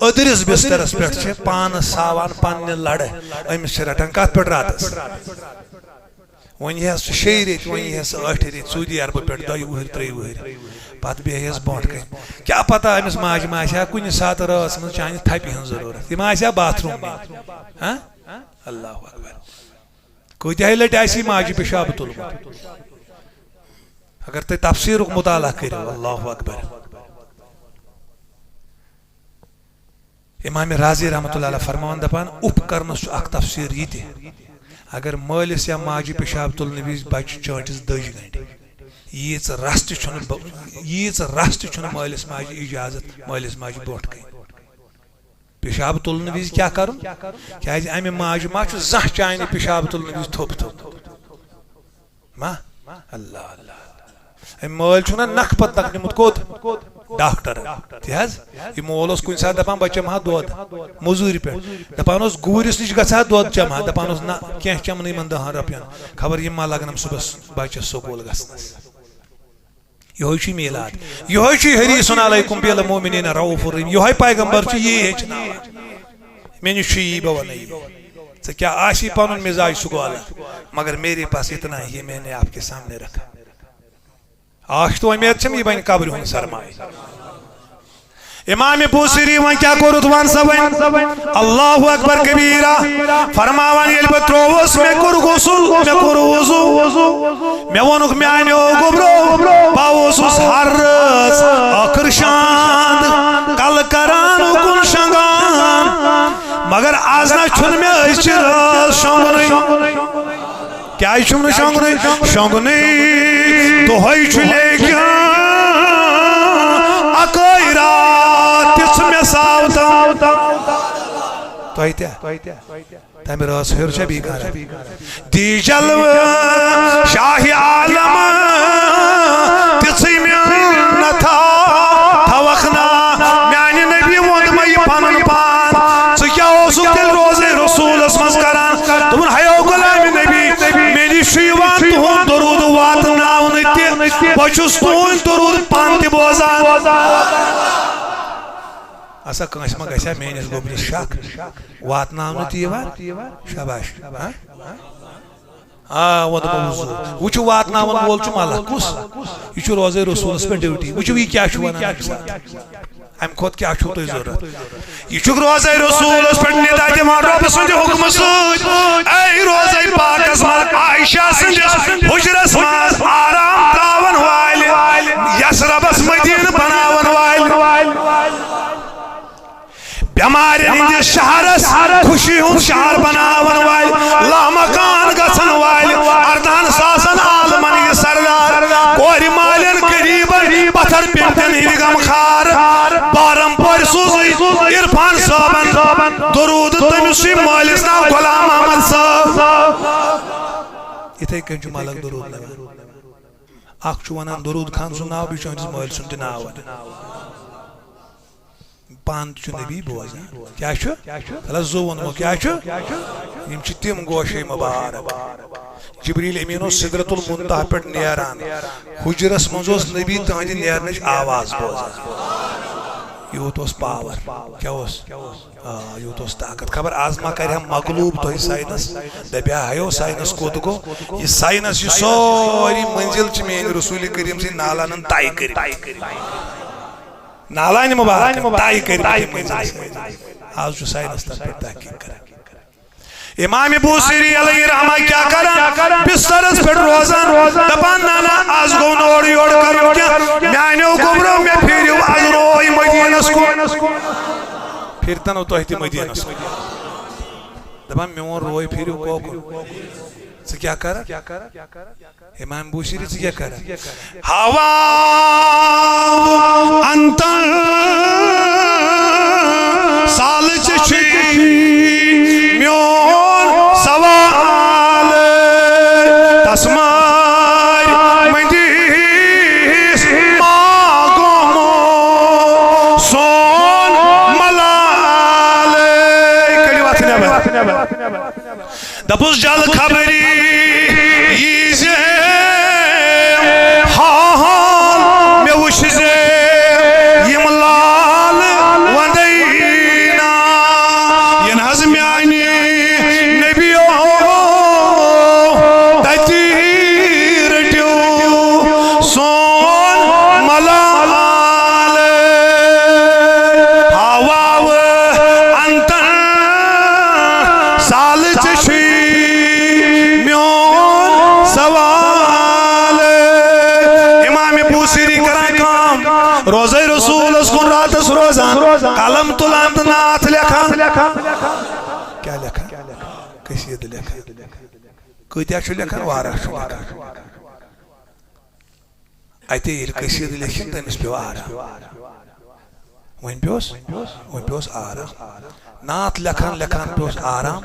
أدرِس بسترس پٮ۪ٹھ چھِ پانس ساوان پننہِ لڑٕ۔ أمِس چھِ رٹان کتھ پٮ۪ٹھ راتس؟ وۄنۍ یی ہس سُہ شیٚیہِ ریٚتۍ، وۄنۍ یی ہس سُہ ٲٹھِ ریٚتۍ، سعودی عربہٕ پٮ۪ٹھ دۄیہِ وُہٕرۍ، ترٛیٚیہِ وُہٕرۍ۔ پتہٕ بیٚہہِ ہس برونٛٹھ کنہِ۔ کیٛاہ پتہ أمِس ماجہِ ما آسہِ ہا کُنہِ ساتہٕ رٲژ منٛز چانہِ تھپہِ ہٕنٛز ضروٗرت، یہِ ما آسہِ ہا باتھ روٗم نِنۍ۔ ہاں؟ اللہ اکبر۔ کۭتیاہہِ لٹہِ آسہِ یہِ ماجہِ پیشاب تُلمُت؟ اگر تُہۍ تفسیرُک مطالعہ کٔرِو، اللہ اکبر۔ امام رازی رحمتہ اللہ علیہ فرماوان، دپان، اُپ کرنس چھُ اکھ تفسیر یہِ تہِ، اگر مٲلِس یا ماجہِ پیشاب تُلنہٕ وِزِ بچہِ چٲنٹِس دٔج گنڈِ، ییٖژ رژھ تہِ چھُنہٕ ب-، ییٖژ رژھ تہِ چھُنہٕ مٲلِس ماجہِ اجازت مٲلِس ماجہِ برونٛٹھ کنہِ۔ پیشاب تُلنہٕ وِزِ کیٛاہ کرُن؟ کیٛازِ امہِ ماجہِ ما چھُ زانٛہہ چانہِ پیشاب تُلنہٕ وِزِ تھوٚپ تھوٚپ؟ ما؟ اللہ، اللہ۔ أمۍ مٲلۍ چھُنہ نکھٕ پتہٕ نکھٕ نیوٗمُت کوٚت؟ ڈاکٹر۔ تہِ حظ، یہِ مول اوس کُنہِ ساتہٕ دپان، "بہٕ چمہٕ ہا دۄد موٚزوٗرِ پٮ۪ٹھ۔" دپان اوس، گوٗرِس نِش گژھِ ہا دۄد چمہٕ ہا، دپان اوس، "نہ، کینٛہہ چمہٕ نہٕ یِمن دَہَن رۄپین، خبر یِم ما لگن أمۍ صُبحس بچس سکوٗل گژھنس۔" یِہوٚے چھُ میٖلاد، یِہوٚے چھُ حریٖصٌ علیکم بالمؤمنین رؤوف الرحیم، یِہوٚے پیغمبر چھُ یی ہیٚچھناوان۔ مےٚ نِش چھُ یی، بہٕ وَنَے یی۔ ژےٚ کیٛاہ آسی پَنُن مِزاج سُہ گوٚو الگ، مگر میرے پاس اتنا ہی ہے، میں نے آپ کے سامنے رکھا۔ آش تو امید چھم یہِ بنہِ قبرِ ہُنٛد سرمایہِ۔ امام بوصیری، وۄنۍ کیٛاہ کوٚرُتھ وَن سا وۄنۍ؟ اللہ اکبر کبیرہ۔ فرماوان، ییٚلہِ بہٕ ترٛووُس، مےٚ کوٚر غسل، مےٚ کوٚر وضو، مےٚ ووٚنُکھ میٛانیو گوٚبرو، بہٕ اوسُس ہر رٲژ ٲخٕر شانٛد کلہٕ کران اُکُن شۄنٛگان، مگر از نہ چھُنہٕ مےٚ أزچہِ رٲژ شۄنٛگنُے۔ کیٛازِ چھُم نہٕ شۄنٛگنُے؟ شۄنٛگنُے دۄہَے چھُ لیکن اَکٲے راتھ تِژھ مےٚ ساوتن۔ تۄہہِ تہِ؟ تَمہِ رٲژ ہیوٚر چھا بیٚیہِ کانٛہہ راتھ؟ دی جلوٕ شاہِ عالم، تِژھٕے مےٚ نہ تھا-، تھاوکھ نا۔ میٛانہِ نبی ووٚن مےٚ یہِ پنُن پان۔ ژٕ کیٛاہ اوسُکھ تیٚلہِ روزے رسوٗلس منٛز کران؟ دوٚپُن، ہیو غلام نبی، مےٚ نِش چھُ یِوان تُہُنٛد درود واتناونہٕ تہِ، بہٕ چھُس تُہُنٛد درود پانہٕ تہِ بوزان۔ اسا کٲنٛسہِ ما گژھِ ہا میٲنِس گوٚبرِس شک؟ واتناونہٕ تہِ یِوان؟ شاباش۔ ہاں؟ آ، وۄنۍ دوٚپمو حضور۔ وۄنۍ چھُ واتناوَن وول چھُ ملک۔ کُس؟ یہِ چھُ روزے رسوٗلس پٮ۪ٹھ ڈیوٹی۔ وٕچھِو، یہِ کیٛاہ چھُ وَنان اَمہِ ساتہٕ۔ اَمہِ کھۄتہٕ کیٛاہ چھُو تۄہہِ ضوٚرَتھ؟ یہِ چھُکھ روزے رسوٗلس پٮ۪ٹھ نِدا دِوان، رۄبہٕ سٕنٛدِ حُکمہٕ سۭتۍ۔ اے روزے پاکس منٛز عائشہ سٕنٛدِس حُجرس منٛز آرام ترٛاوَن والہِ، یَس رۄبس مدیٖنہٕ بناوَن والہِ۔ بٮ۪مارٮ۪ن ہٕنٛدِس شہرس خوشی ہُنٛد شہر بناون والہِ، لامکان گژھن والہِ، اردہن ساسن عالمن ہٕنٛدِ سردار، کورِ مالٮ۪ن غریبن، پتھر پیمتٮ۪ن ہٕنٛدِ غمخار، بارم پورِ سوزٕے عرفان صٲبن درود، تٔمِس چھُے مٲلِس ناو غلام محمد صٲب۔ یِتھے کٔنۍ چھُ ملک درود نوان۔ اکھ چھُ ونان درود خان سُنٛد ناو، بیٚیہِ چھُ أہٕنٛدِس مٲلۍ سُنٛد تہِ ناو ونان۔ پانہٕ تہِ چھُ نبی بوزان۔ کیٛاہ چھُ؟ تَلہٕ زُو ووٚنمو، کیٛاہ چھُ؟ یِم چھِ تِم گوشے مُبارک۔ جبریل امین اوس سدرۃ المنتہا پٮ۪ٹھ نیران، حجرس منٛز اوس نبی تہنٛدِ نیرنٕچ آواز بوزان۔ یوٗت اوس پاور۔ کیٛاہ اوس؟ آ، یوٗت اوس طاقت۔ خبر از ما کرِ ہا مغلوب تۄہہِ ساینس؟ دپہِ ہا، ہیو ساینس کوٚت گوٚو؟ یہِ ساینس، یہِ سٲری منزل چھِ میٲنۍ رسول کریم سٕنٛدۍ نالانن طے کٔرمٕتۍ۔ نالانہِ مبارک طے کٔرمٕتۍ یِم منزل۔ آز چھُ ساینس تتھ پٮ۪ٹھ تحقیق کران۔ امام بوصیری علیہ رحمہ کیٛاہ کران؟ بسترس پٮ۪ٹھ روزان، دپان، نہ، نہ، از گوٚو نہٕ اورٕ یورٕ کرُن کینٛہہ۔ میانیو گوٚبرو، مےٚ پھیرِو از روے مدینس کُن۔ پھرتنو تۄہہِ تہِ مدینس کُن۔ دپان، میون روے پھیرِو کوکُن۔ ژٕ کیٛاہ کرکھ؟ امام بوصیری، ژٕ کیٛاہ کرکھ؟ ہوا انتن سال چھی میون سوال، تسمار مندیس ما گومو سون ملال۔ کڑیو اتھ نٮ۪بر۔ دپُس، جل خبری یی زِ حال مےٚ وٕچھ زِ یِم لا لیکھان؟ کیٛاہ لیکھان؟ قصیٖدٕ لیکھان۔ کۭتیٛاہ چھُ لیکھان؟ واریاہ چھُ لیکھان۔ اتے ییٚلہِ قصیٖدٕ لیکھِن، تٔمِس پیوٚو آرام۔ وۄنۍ پیوٚس، وۄنۍ پیوٚس آرام۔ نعت لیکھان لیکھان پیوٚس آرام۔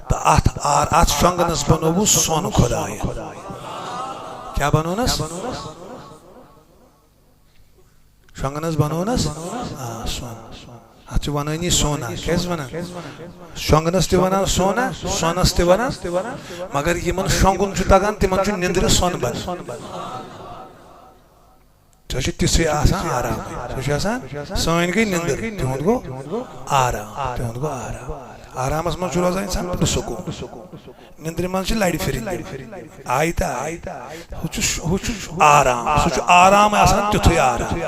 تہٕ اتھ آر-، اتھ شۄنٛگنس بنووُس سۄن خۄدایہِ۔ کیٛاہ بنوونس؟ شۄنٛگنس بنوونس؟ آ، سۄن۔ اتھ چھِ ونٲنی سونا۔ کیٛازِ ونان؟ شۄنٛگنس تہِ ونان سونا، سۄنس تہِ ونان۔ مگر یِمن شۄنٛگُن چھُ تگان، تِمن چھُ نِندرِ سۄن بنان۔ سۄ چھِ تِژھٕے آسان آرام۔ سۄ چھِ آسان، سٲنۍ گٔے نِندٕر، تِہُنٛد گوٚو آرام، تِہُنٛد گوٚو آرام۔ آرامس منٛز چھُ روزان انسان پُرسکوٗن۔ نِندرِ منٛز چھِ لرِ پھِرِتھ۔ آیہِ تہٕ آیہِ۔ ہُہ چھُ، ہُہ چھُ آرام، سُہ چھُ آرام آسان تیُتھُے آرام۔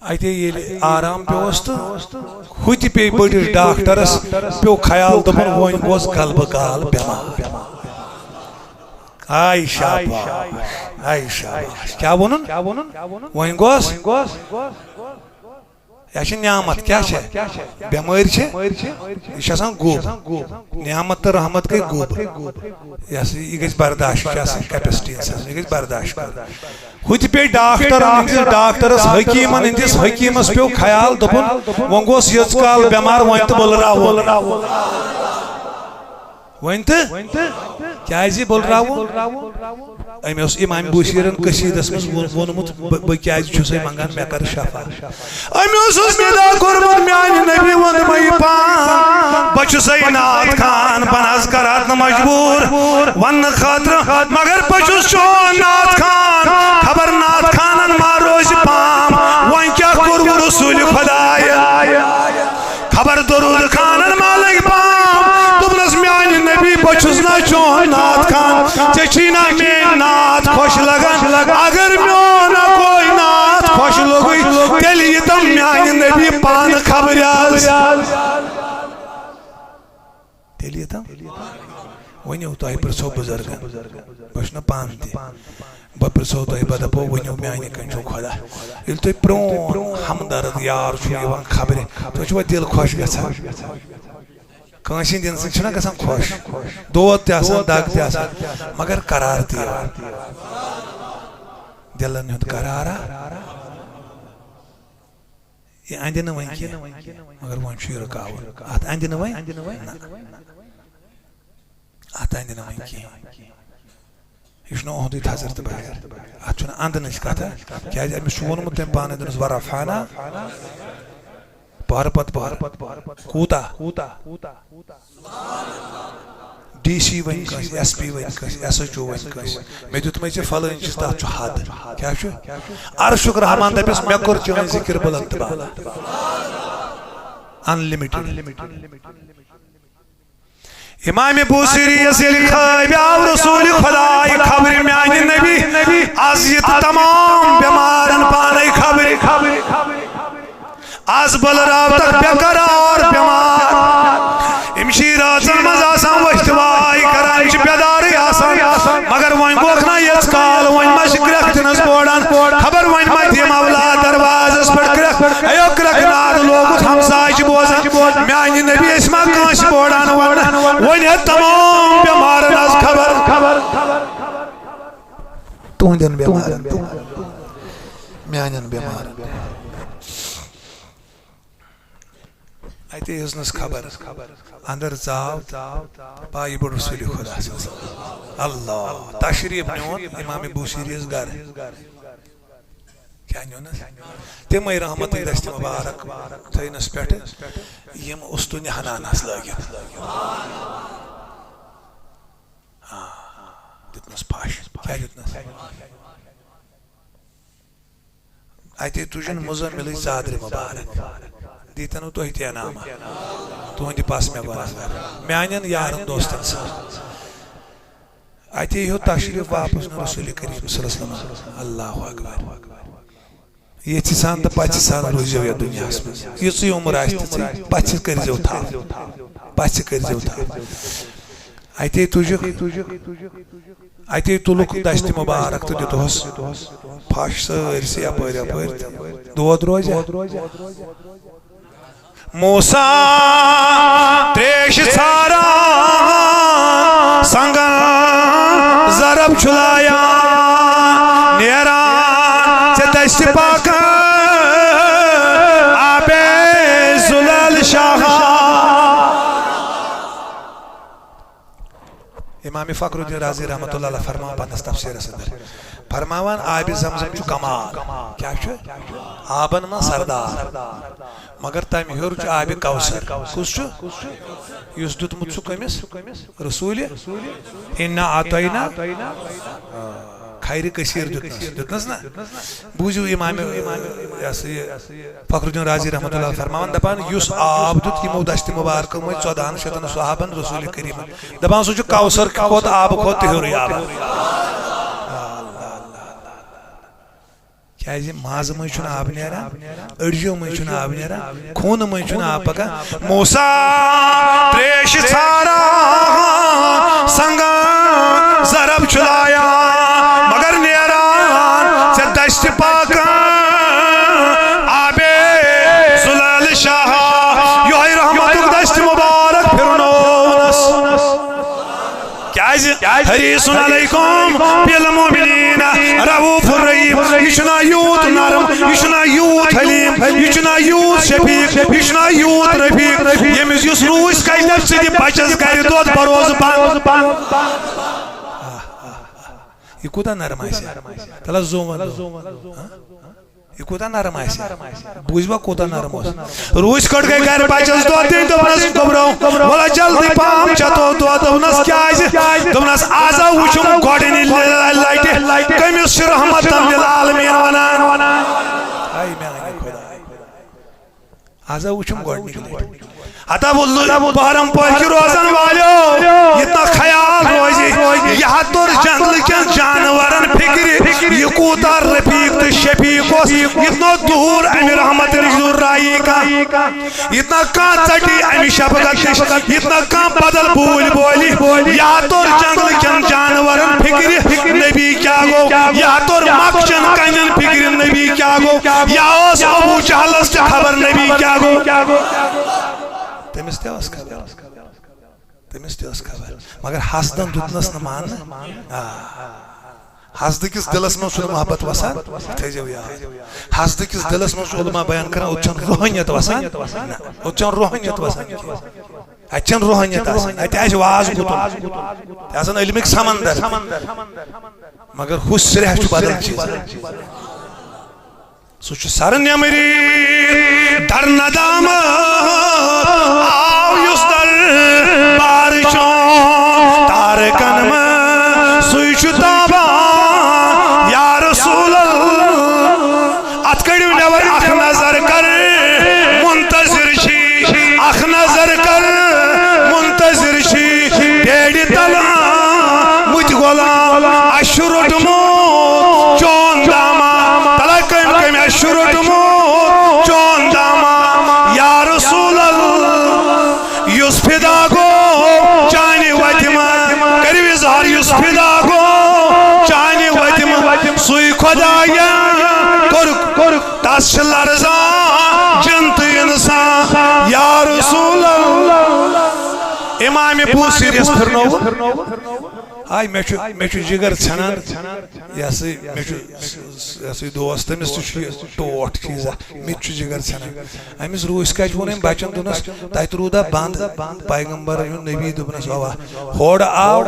اتے ییٚلہِ آرام پیوس تہٕ ہُہ تہِ پیٚیہِ بٔڑِس ڈاکٹرس، پیوٚو خیال، دوٚپُن، وۄنۍ گوس غلبہٕ کال بٮ۪مار۔ آے شاباش، آے شاباش۔ کیٛاہ ووٚنُن؟ وۄنۍ گوس، یہِ چھِ نعمت، کیٛاہ چھِ؟ بٮ۪مٲرۍ چھِ، یہِ چھِ آسان گوٚب۔ نعمت تہٕ رحمت گٔے گوٚب۔ یہِ ہسا یہِ گژھِ برداشت، یہِ چھِ آسان capacity انسان، یہِ گژھِ برداشت کرُن۔ ہُتہِ پیٚیہِ ڈاکٹرن ہٕنٛدِس، ڈاکٹرس، حکیٖمن ہٕنٛدِس، حکیٖمس پیوٚو خیال، دوٚپُن، وۄنۍ گوٚژھ یٔژ کال بٮ۪مار، وۄنۍ تہٕ بُلراوُن۔ وۄنۍ تہٕ کیٛازِ بُلراوُن؟ أمۍ اوس امام بوصیرن قصیٖدس منٛز ووٚن-، ووٚنمُت، بہٕ، بہٕ کیٛازِ چھُسے منٛگان، مےٚ کر شفا۔ أمۍ اوس حظ ندا کوٚرمُت، میانہِ نبی ووٚن مےٚ یہِ پان۔ بہٕ چھُسے نعت خان، بہٕ نہ حظ کرٕ اتھ نہٕ مجبوٗر وننہٕ خٲطرٕ، مگر بہٕ چھُس چون نعت خان۔ خبر نعت خانن ما روزِ پام، وۄنۍ کیٛاہ کوٚروٕ رسول خۄدایہِ؟ خبر درود خانن ما لگہِ پام۔ دوٚپنس، میانہِ نبی، بہٕ چھُس نہ چون نعت خان، ژےٚ چھی نہ میٲنۍ نعت خۄش لگان۔ اگر میون نہ کوئی نعت خۄش لوٚگُے، تیٚلہِ ییٖتم میانہِ نبی پانہٕ خبرِ از۔ تیٚلہِ ییٖتم۔ ؤنِو، تۄہہِ پرٛژھو بُزرگن، بہٕ چھُس نہ پانہٕ تہِ۔ بہٕ پرٛژھو تۄہہِ، بہٕ دَپو، ؤنِو، میٛانہِ کَنہِ چھُو خۄدا؟ ییٚلہِ تۄہہِ پرٛون ہمدرد یار چھُو یِوان خبرِ، تۄہہِ چھُوا دِل خۄش گژھان؟ کٲنٛسہِ ہِنٛدۍ اِنسان چھُنہ گژھان خۄش؟ دود تہِ آسان، دگ تہِ آسان، مگر قرار تہِ یِوان۔ دِلَن ہُنٛد قرارا۔ یہِ اَندِ نہٕ وۄنۍ کینٛہہ، مگر وۄنۍ چھُ یہِ رُکاوُن۔ اَتھ اَندِ نہٕ وۄنۍ؟ نہ۔ اَتھ اَندِ نہٕ وۄنۍ کینٛہہ۔ یہِ چھُنہٕ اُہُنٛدُے تھزر تہٕ بحر۔ اَتھ چھُنہٕ اَندنٕچ کَتھا، کیٛازِ أمِس چھُ ووٚنمُت تٔمۍ پانَے، دوٚپنَس، "ورفعنا"۔ پَہرٕ پَتہٕ پَہرٕ۔ کوٗتاہ؟ ڈی سی ؤنۍ کٲنٛسہِ، ایس پی ؤنۍ کٲنٛسہِ، ایس ایچ او ؤنۍ کٲنٛسہِ، مےٚ دیُتمَے ژےٚ فلٲنۍ چیٖز، تَتھ چھُ حد۔ کیٛاہ چھُ؟ عرشُک رحمان دَپٮ۪س، "مےٚ کوٚر چٲنۍ ذِکِر بُلند تہٕ بالا۔" انلِمِٹِڈ۔ امام بوصیری یس ییٚلہِ خٲبۍ آو رسول خدای خبرِ میانہِ نبی، از یہِ تہٕ تمام بٮ۪مارن پانے خبرِ۔ از بلراو تک بے قرار بٮ۪مار۔ یِم چھِ رٲژن منٛز آسان ؤتھۍ واے کران، یِم چھِ بیدارٕے آسان۔ مگر وۄنۍ گوٚکھ نا ییٚژ کال، وۄنۍ ما چھِ کرٛٮ۪کھ دِنس بوڑان؟ خبر وۄنۍ ما دِم اولاد دروازس پٮ۪ٹھ کرٛٮ۪کھ؟ ایو کرٛٮ۪کھ ناد لوگُتھ، ہمساے چھِ بوزان۔ میانہِ نبی، أسۍ ما کٲنٛسہِ بوڑان وننہٕ؟ وۄنۍ ہیٚتھ تمام بٮ۪مارن از خبر۔ تُہنٛدٮ۪ن بٮ۪مارن، میانٮ۪ن بٮ۪مارن۔ اتے ہیٚژنس خبر، اندر ژاو، پایہِ بوٚڑ رسول خدا صلی اللہ علیہ وسلم۔ اللہ، تشریف نیون امام بوصیری یس گرٕ۔ کیٛاہ نیونس؟ تِمے رحمتٕکۍ دستہِ مبارک تھٲینس پٮ۪ٹھٕ، یِم اُستُنہِ حنانس لٲگِتھ۔ آ، دیُتنس پھش۔ کیٛاہ دیُتنس؟ اتے تُجن مُزمِلٕچ ژادرِ مُبارک۔ دیٖتن نہٕ تۄہہِ تہِ انعاما؟ تُہنٛدِ پس مےٚ گۄناہ۔ میانٮ۪ن یارن دوستن سۭتۍ۔ اتے ہیوٚت تشریف واپس نیُن رسول کریم صلی اللہ علیہ وسلم۔ اللہ اکبر۔ ییٚژھِ سان تہٕ پژھِ سان روٗزِو یتھ دُنیاہس منٛز۔ یِژٕے عمر آسہِ تِژٕے، پژھِ کٔرۍزیو تھپھ۔ پژھِ کٔرۍزیو تھپھ۔ اتے تُجکھ، اتے تُلُکھ دستہِ مبارک تہٕ دیُتہوس پھش سٲرسٕے اپٲرۍ اپٲرۍ تہٕ۔ دود روزِ؟ موسیٰ تریش ژھاران، سنگن ضرب چھُ لایان، نیران ژےٚ دستِ پاکن آبِ زلال شاہا۔ امام فخر الدین رازی رحمۃ اللہ علیہ فرماوان پننِس تفسیرس اندر، فرماوان، آبِ زمزم چھُ کمال۔ کیٛاہ چھُ؟ آبن منٛز سردار۔ مگر تمہِ ہیوٚر چھُ آبِ کوثر۔ کُس چھُ؟ یُس دیُتمُت چھُ کٔمِس؟ رسول۔ انا اعطینا۔ خیرِ کثیر دیُتنس۔ دیُتنس نا؟ بوٗزِو امام، یہِ ہسا یہِ، فخر الدین رازی رحمۃ اللہ فرماوان، دپان، یُس آب دیُت یِمو دستِ مبارکو منٛز ژۄدہن شیٚتن صحابن رسول کریمن، دپان، سُہ چھُ کوثر کھۄتہٕ، آبہٕ کھۄتہٕ تہِ ہیوٚرُے آب۔ کیازِ مازٕ منٛز چھُنہٕ آب نیران، أڈجو منٛز چھُنہٕ آب نیران، خوٗنہٕ منٛز چھُنہٕ آب پکان۔ موسیٰ تریش ژھاران، سنگن ضرب چھُ لایان، مگر نیران ژےٚ دستِ پاکن آبِ زلال شاہا۔ یۄہے رحمتُک دستِ مبارک پھِرنوونس۔ کیازِ؟ حریص علیکم بالمؤمنین رؤوف الرحیم۔ یہِ چھُنہ یوٗت نرم، یہِ چھُنہ یوٗت حلیم، یہِ چھُنہ یوٗت شفیق، یہِ چھُنہ یوٗت رفیق، ییٚمِس یُس روٗسۍ کَتہِ سۭتۍ بچس گرِ دۄد بروزٕ پن۔ یہِ کوٗتاہ نرم آسہِ۔ تَلہ زوٗ وَن۔ ہاں؟ یہِ کوٗتاہ نرم آسہِ۔ بوٗزوا کوٗتاہ نرم اوس۔ روٗسۍ کٔٹ گٔے گرِ بچس دۄد دِنۍ، دوٚپنس، گوٚبرو، وَلہٕ جلدی پہم چٮ۪تو دۄد۔ دوٚپنس، کیازِ؟ دوٚپنس، آزا وٕچھُم گۄڈٕنِچ لٹہِ کٔمِس چھِ رحمتن للعالمین ونان۔ آے میانہِ خۄدایہِ۔ آزا وٕچھُم گۄڈٕنِچ لٹہِ۔ ہتا بہرم پورِ کہِ روزن والیو، یہِ تہ خیال روزِ، یہِ ہا توٚر جنگلہٕ کٮ۪ن جانورن فکرِ، یہِ کوٗتاہ رفیق تہٕ شفیق اوس، یہِ تنو دوٗر امہِ رحمت نِش دوٗر رائی کانٛہہ، یہِ تنہ کانٛہہ ژٹہِ امہِ شفقت نِش، یہِ تنہ کانٛہہ بدل بوٗلۍ بولہِ، یہِ ہا توٚر جنگلہٕ کٮ۪ن جانورن فکرِ، نبی کیٛاہ گوٚو، یہِ ہا توٚر مۄکھ چٮ۪ن کنٮ۪ن فکرِ، نبی کیٛاہ گوٚو، یہِ اوس ابو جہلس تہِ خبر نبی کیٛاہ گوٚو۔ تٔمِس تہِ ٲس خبر۔ تٔمِس تہِ ٲس خبر۔ مگر حسدن دیُتنس نہٕ ماننہٕ۔ آ۔ حسدٕ کِس دِلس منٛز چھُنہٕ محبت وسان، تھٲیزیو یاد۔ حسدٕ کِس دِلس منٛز چھُ علماء بیان کران، اوٚت چھَنہٕ روحانیت وسان۔ نہ، اوٚت چھَنہٕ روحانیت وسان کینٛہہ۔ اَتہِ چھَنہٕ روحانیت آسان، اَتہِ آسہِ واز گُتُل۔ تہِ آسان علمٕکۍ سمندر۔ مگر ہُہ سرٛیٚہہ چھُ بدل چیٖز۔ سُہ چھُ سر نٮ۪مری در ندامت آو یُس در بار چون تارکن منٛز سُے چھُ تابان یا رسول اللہ۔ اتھ کٔڑِو نٮ۪بر اکھ نظر کر منتظر چھی، اکھ نظر کر منتظر چھی بیڑِ تل آمٕتۍ غلام۔ اَسہِ چھُ روٚٹمُت چون دامہ، تلہ کٔمۍ کٔمۍ، اَسہِ چھُ روٚٹمُت چون دامہ یا رسول اللہ۔ یُس فدا گوٚو چانہِ وتہِ منٛز، کٔرِو اظہار، یُس فدا گوٚو چانہِ وتہِ منٛز، سُے خداین کوٚر، کوٚر تس چھِ لرزان جِن تہٕ اِنسان یا رسول اللہ۔ امام بوصیری یس پھرنوو۔ آے، مےٚ چھُ، مےٚ چھُ جگر ژھٮ۪نان۔ یہِ ہسا، مےٚ چھُ، یہِ ہسا یہِ دوس، تٔمِس تہِ چھُ یہِ ٹوٹھ چیٖزا، مےٚ تہِ چھُ جگر ژھٮ۪نان۔ أمِس روٗسۍ کَتہِ ووٚن أمۍ بچن، دوٚپنس، تَتہِ روٗدا بنٛد، پیغمبر ہُنٛد نبی، دوٚپنس، اوا۔ ہورٕ آو،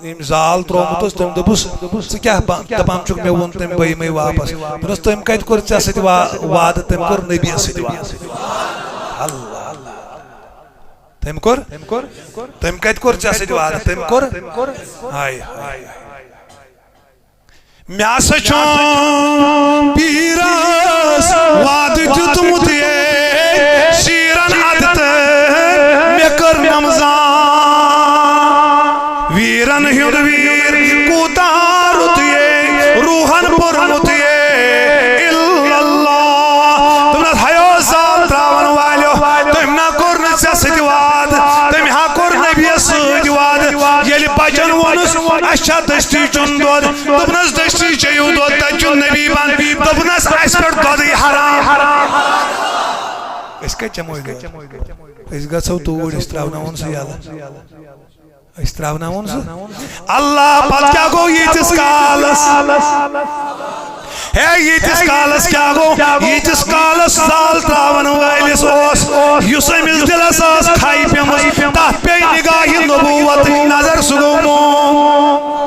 ییٚمۍ زال ترٛوومُت اوس، تٔمۍ دوٚپُس، ژٕ کیٛاہ با-، دپان چھُکھ، مےٚ ووٚن تٔمۍ، بہٕ یِمے واپس۔ دوٚپنس، تٔمۍ کتہِ کوٚر ژےٚ سۭتۍ وا-، وعدٕ؟ تٔمۍ کوٚر نبیَس سۭتۍ وعدٕ۔ اللہ۔ تٔمۍ کوٚر؟ تٔمۍ کتہِ کوٚر ژےٚ سۭتۍ وعدٕ؟ تٔمۍ کوٚر؟ ہاے، ہاے۔ مےٚ ہسا چھُ پیٖرس وعدٕ دیُتمُت یے، شیٖرن ادٕ تہٕ مےٚ کٔر نمزان۔ ویٖرن ہُنٛد ویٖر کوٗتاہ رُت یے، روحن پوٚرمُت یے، الا اللہ۔ دوٚپنس، ہیو زال تراون والیو، تٔمۍ نا کوٚر نہٕ ژےٚ سۭتۍ وعدٕ، تٔمۍ ہا کوٚر نبیَس سۭتۍ وعدٕ۔ ییٚلہِ بچن ووٚنُس، اَسہِ چھا دٔستی چیوٚن دۄد؟ دوٚپنس، دٔستی چیٚیِو دۄد، تتہِ چھُ نبی بنٛد۔ دوٚپنس، اَسہِ پٮ۪ٹھ دۄدٕے حرام۔ کتہِ چمو أسۍ گژھو توٗرۍ، أسۍ ترٛاوناوون سُہ یَلہٕ۔ أسۍ ترٛاوناوون سُہ۔ اللہ، پتہٕ کیٛاہ گوٚو ییٖتِس کالس؟ ہے، ییٖتِس کالس کیٛاہ گوٚو؟ ییٖتِس کالس زال ترٛاون وٲلِس اوس، یُس أمِس دِلس ٲس کھے پیمٕژ، تتھ پیٚیہِ نگاہہِ نبوتٕچ نظر، سُہ گوٚو موم۔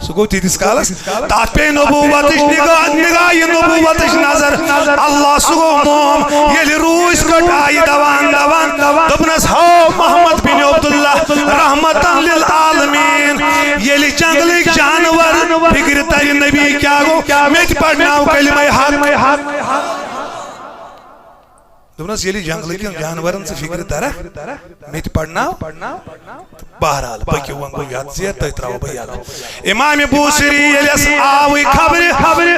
سُہ گوٚو تیٖتِس کالس، تتھ پیٚیہِ نبوتٕچ نگاہ، نگاہہِ نبوتٕچ نظر۔ اللہ، سُہ گوٚو موم۔ ییٚلہِ روٗسۍ کٔٹ آیہِ دوان دوان، دوٚپنس، ہاو محمد بن عبداللہ رحمتاً للعالمین۔ ییٚلہِ جنگلٕکۍ جانور فکرِ ترِ، نبی کیٛاہ گوٚو؟ مےٚ تہِ پرناو کلمہ حق۔ دوٚپنس، ییٚلہِ جنگلہٕ کٮ۪ن جانورن ژٕ فکرِ ترکھ، مےٚ تہِ پرناو۔ بہرحال، پٔکِو، وۄنۍ گوٚو یتھ زیر، تۄہہِ ترٛاوو بہٕ یلہٕ۔ امام بوصیری ییٚلہِ اَسہِ آوٕے خبرِ،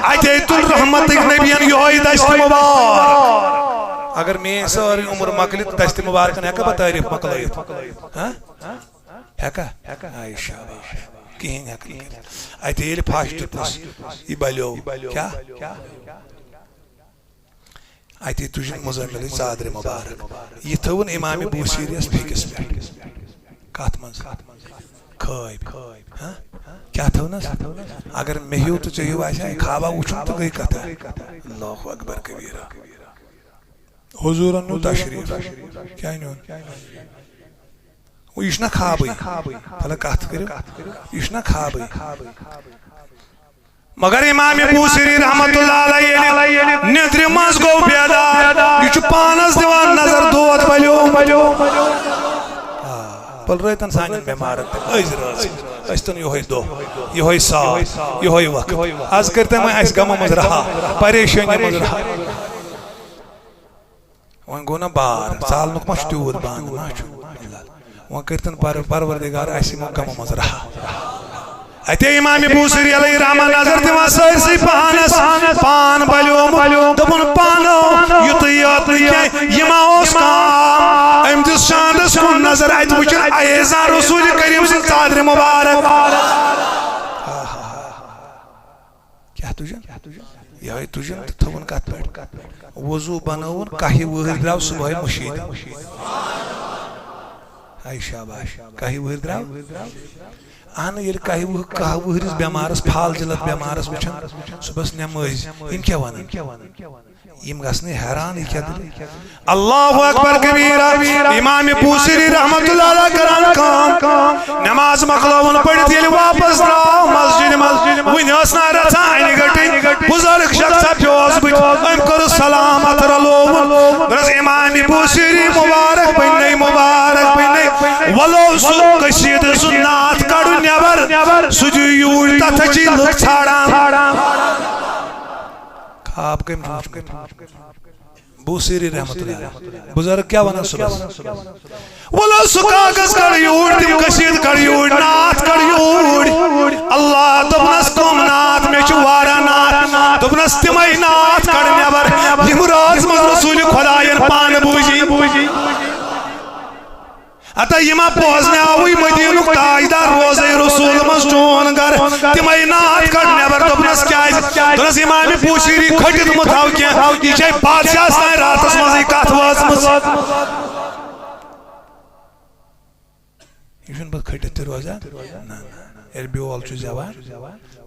اتے تُل رحمتٕکۍ نبین یِہوٚے دستِ مبارک۔ اگر میٲنۍ سٲرٕے عمر مۄکلہِ تہٕ دستِ مبارکن ہٮ۪کا بہٕ تعریف مۄکلٲیِتھ؟ ہاں؟ ہٮ۪کا؟ آے شاباش۔ کِہیٖنۍ ہٮ۪کہٕ نہٕ کٔرِتھ۔ اتے ییٚلہِ پھش دیُتنس، یہِ بلیو۔ کیٛاہ؟ اتی تُجن مزملٕچ ژادرِ مبارک۔ یہِ تھٲوٕن امام بوصیریس پھیٚکِس پٮ۪ٹھ۔ کتھ منٛز؟ خٲبۍ۔ ہاں؟ کیٛاہ تھٲونس؟ اگر مےٚ ہیوٗ تہٕ ژےٚ ہیوٗ آسہِ ہا، خوابا وُچھُن تہٕ گٔے کتھا۔ اللہ اکبر کبیرا۔ حضورن نیوٗ تشریف۔ کیٛاہ نیوٗن؟ وۄنۍ یہِ چھُنہ خوابٕے۔ تلہ کتھ کٔرِو۔ یہِ چھُنہ خوابٕے۔ مگر امام بوصیری رحمتہ اللہ علیہ ییٚلہِ نیٚندرِ منٛز گوٚو بیدار، یہِ چھُ پانس دِوان نظر، دود بلیومُت۔ آ، پلرٲوتن سانٮ۪ن بٮ۪مارن تہِ أزۍ رٲژ، أسۍ تن یِہوٚے دۄہ، یِہوٚے سال، یِہوٚے وقت۔ از کٔرۍ تن وۄنۍ اسہِ غمہٕ منٛز رہا، پریشٲنی منٛز رہا۔ وۄنۍ گوٚو نہ بار، ژالنُک ما چھُ تیوٗت بانہٕ ما چھُ؟ وۄنۍ کٔرۍتن پر-، پروردگار اسہِ یِمو غمو منٛز رہا۔ اتے امام بوصیری علیہ رحمہ نظر دِوان سٲرسٕے پانس، پان بلیومُت، دوٚپُن، پانو، یُتُے یوت نہٕ کینٛہہ، یہِ ما اوس کام؟ أمۍ دِژ چاندس کُن نظر، اتہِ وٕچھُن ایزان رسول کریم سٕنٛز ژادرِ مبارک۔ کیٛاہ تُجن؟ یِہوٚے تُجن تہٕ تھوٚوُن کتھ پٮ۪ٹھ؟ وضوٗ بنووُن، کاہہِ وٕہٕرۍ درٛاو صُبحٲے مُشیٖد۔ ہاے شاباش، کاہہِ وٕہٕرۍ درٛاو؟ اہن، ییٚلہِ کاہہِ وٕہ-، کاہ وٕہٕرِس بٮ۪مارس، فالجہِ لد بٮ۪مارس وٕچھن، صُبحس نٮ۪مٲزۍ، یِم کیٛاہ ونن؟ یِم گژھنٕے حیران، یہِ کیٛاہ دٔلیٖل؟ اللہ اکبر کبیرہ۔ امام بوصیری رحمتہ اللہ علیہ کران کٲم، نماز مۄکلٲوٕن پٔرِتھ ییٚلہِ واپس درٛاو مسجدِ منٛز، وُنہِ ٲس نہ رژھا انہِ گٔٹٕے، بُزرگ شخصا پیوس بٕتھِ، أمۍ کٔر سلام اتھٕ رلووُن۔ دوٚپنس، امام بوصیری مبارک بننے، مبارک بننے، ولو سُہ قصیدٕ سُنٛد نعت کڑُن نٮ۪بر، سُہ دِیِو یوٗرۍ، تتھ چھِ لُکھ ژھانڈان۔ خواب کٔمۍ چھُ وُچھمُت؟ بوصیری رحمتہ اللہ علیہ۔ بُزرگ کیٛاہ وَنان صُبحس؟ وَلہٕ سُہ کاغذ کَڑ یوٗرۍ، تِم قصیٖدٕ کَڑ یوٗرۍ، نعت کَڑ یوٗرۍ۔ اللہ دوٚپنَس، کٕم نعت؟ مےٚ چھِ واریاہ نعت۔ دوٚپنَس، تِمَے نعت کَڑ نٮ۪بر، یِم رٲژ منٛز رسوٗلِ خۄدایَن پانہٕ بوٗزی۔ ہتا یہِ ما بوزناوٕے مدینُک تاجدار روزے رسول منٛز چون گرٕ؟ تِمے نعت کڑ نٮ۪بر۔ دوٚپنس، کیازِ؟ دوٚپنس، امام بوصیری کھٔٹِتھ مہ تھاو کینٛہہ، یہِ چھے بادشاہس تام راتس منٛزٕے کتھ وٲژمٕژ۔ یہِ چھُنہٕ پتہٕ کھٔٹِتھ تہِ روزان۔ نہ، نہ۔ ییٚلہِ بیول چھُ زٮ۪وان،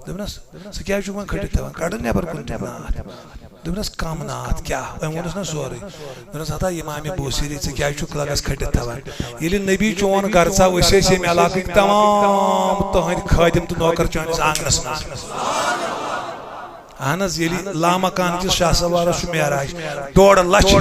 دوٚپنس، ژٕ کیازِ چھُکھ وۄنۍ کھٔٹِتھ تھاوان؟ کڑُن نٮ۪بر کُن تہِ نعت۔ دوٚپنس، کم نعت کیٛاہ؟ أمۍ ووٚنُس نہ سورُے۔ دوٚپنس، ہتا امام بوصیری، ژٕ کیٛازِ چھُکھ لگس کھٔٹِتھ تھاوان؟ ییٚلہِ نبی چون گرٕ ژاو، أسۍ ٲسۍ ییٚمہِ علاقٕکۍ تمام تُہنٛدۍ خٲدِم تہٕ نوکر چٲنِس آنگنس منٛز۔ اہن حظ، ییٚلہِ لامکان کِس شاہ سوارس چھُ معراج، ڈۄڈ لچھ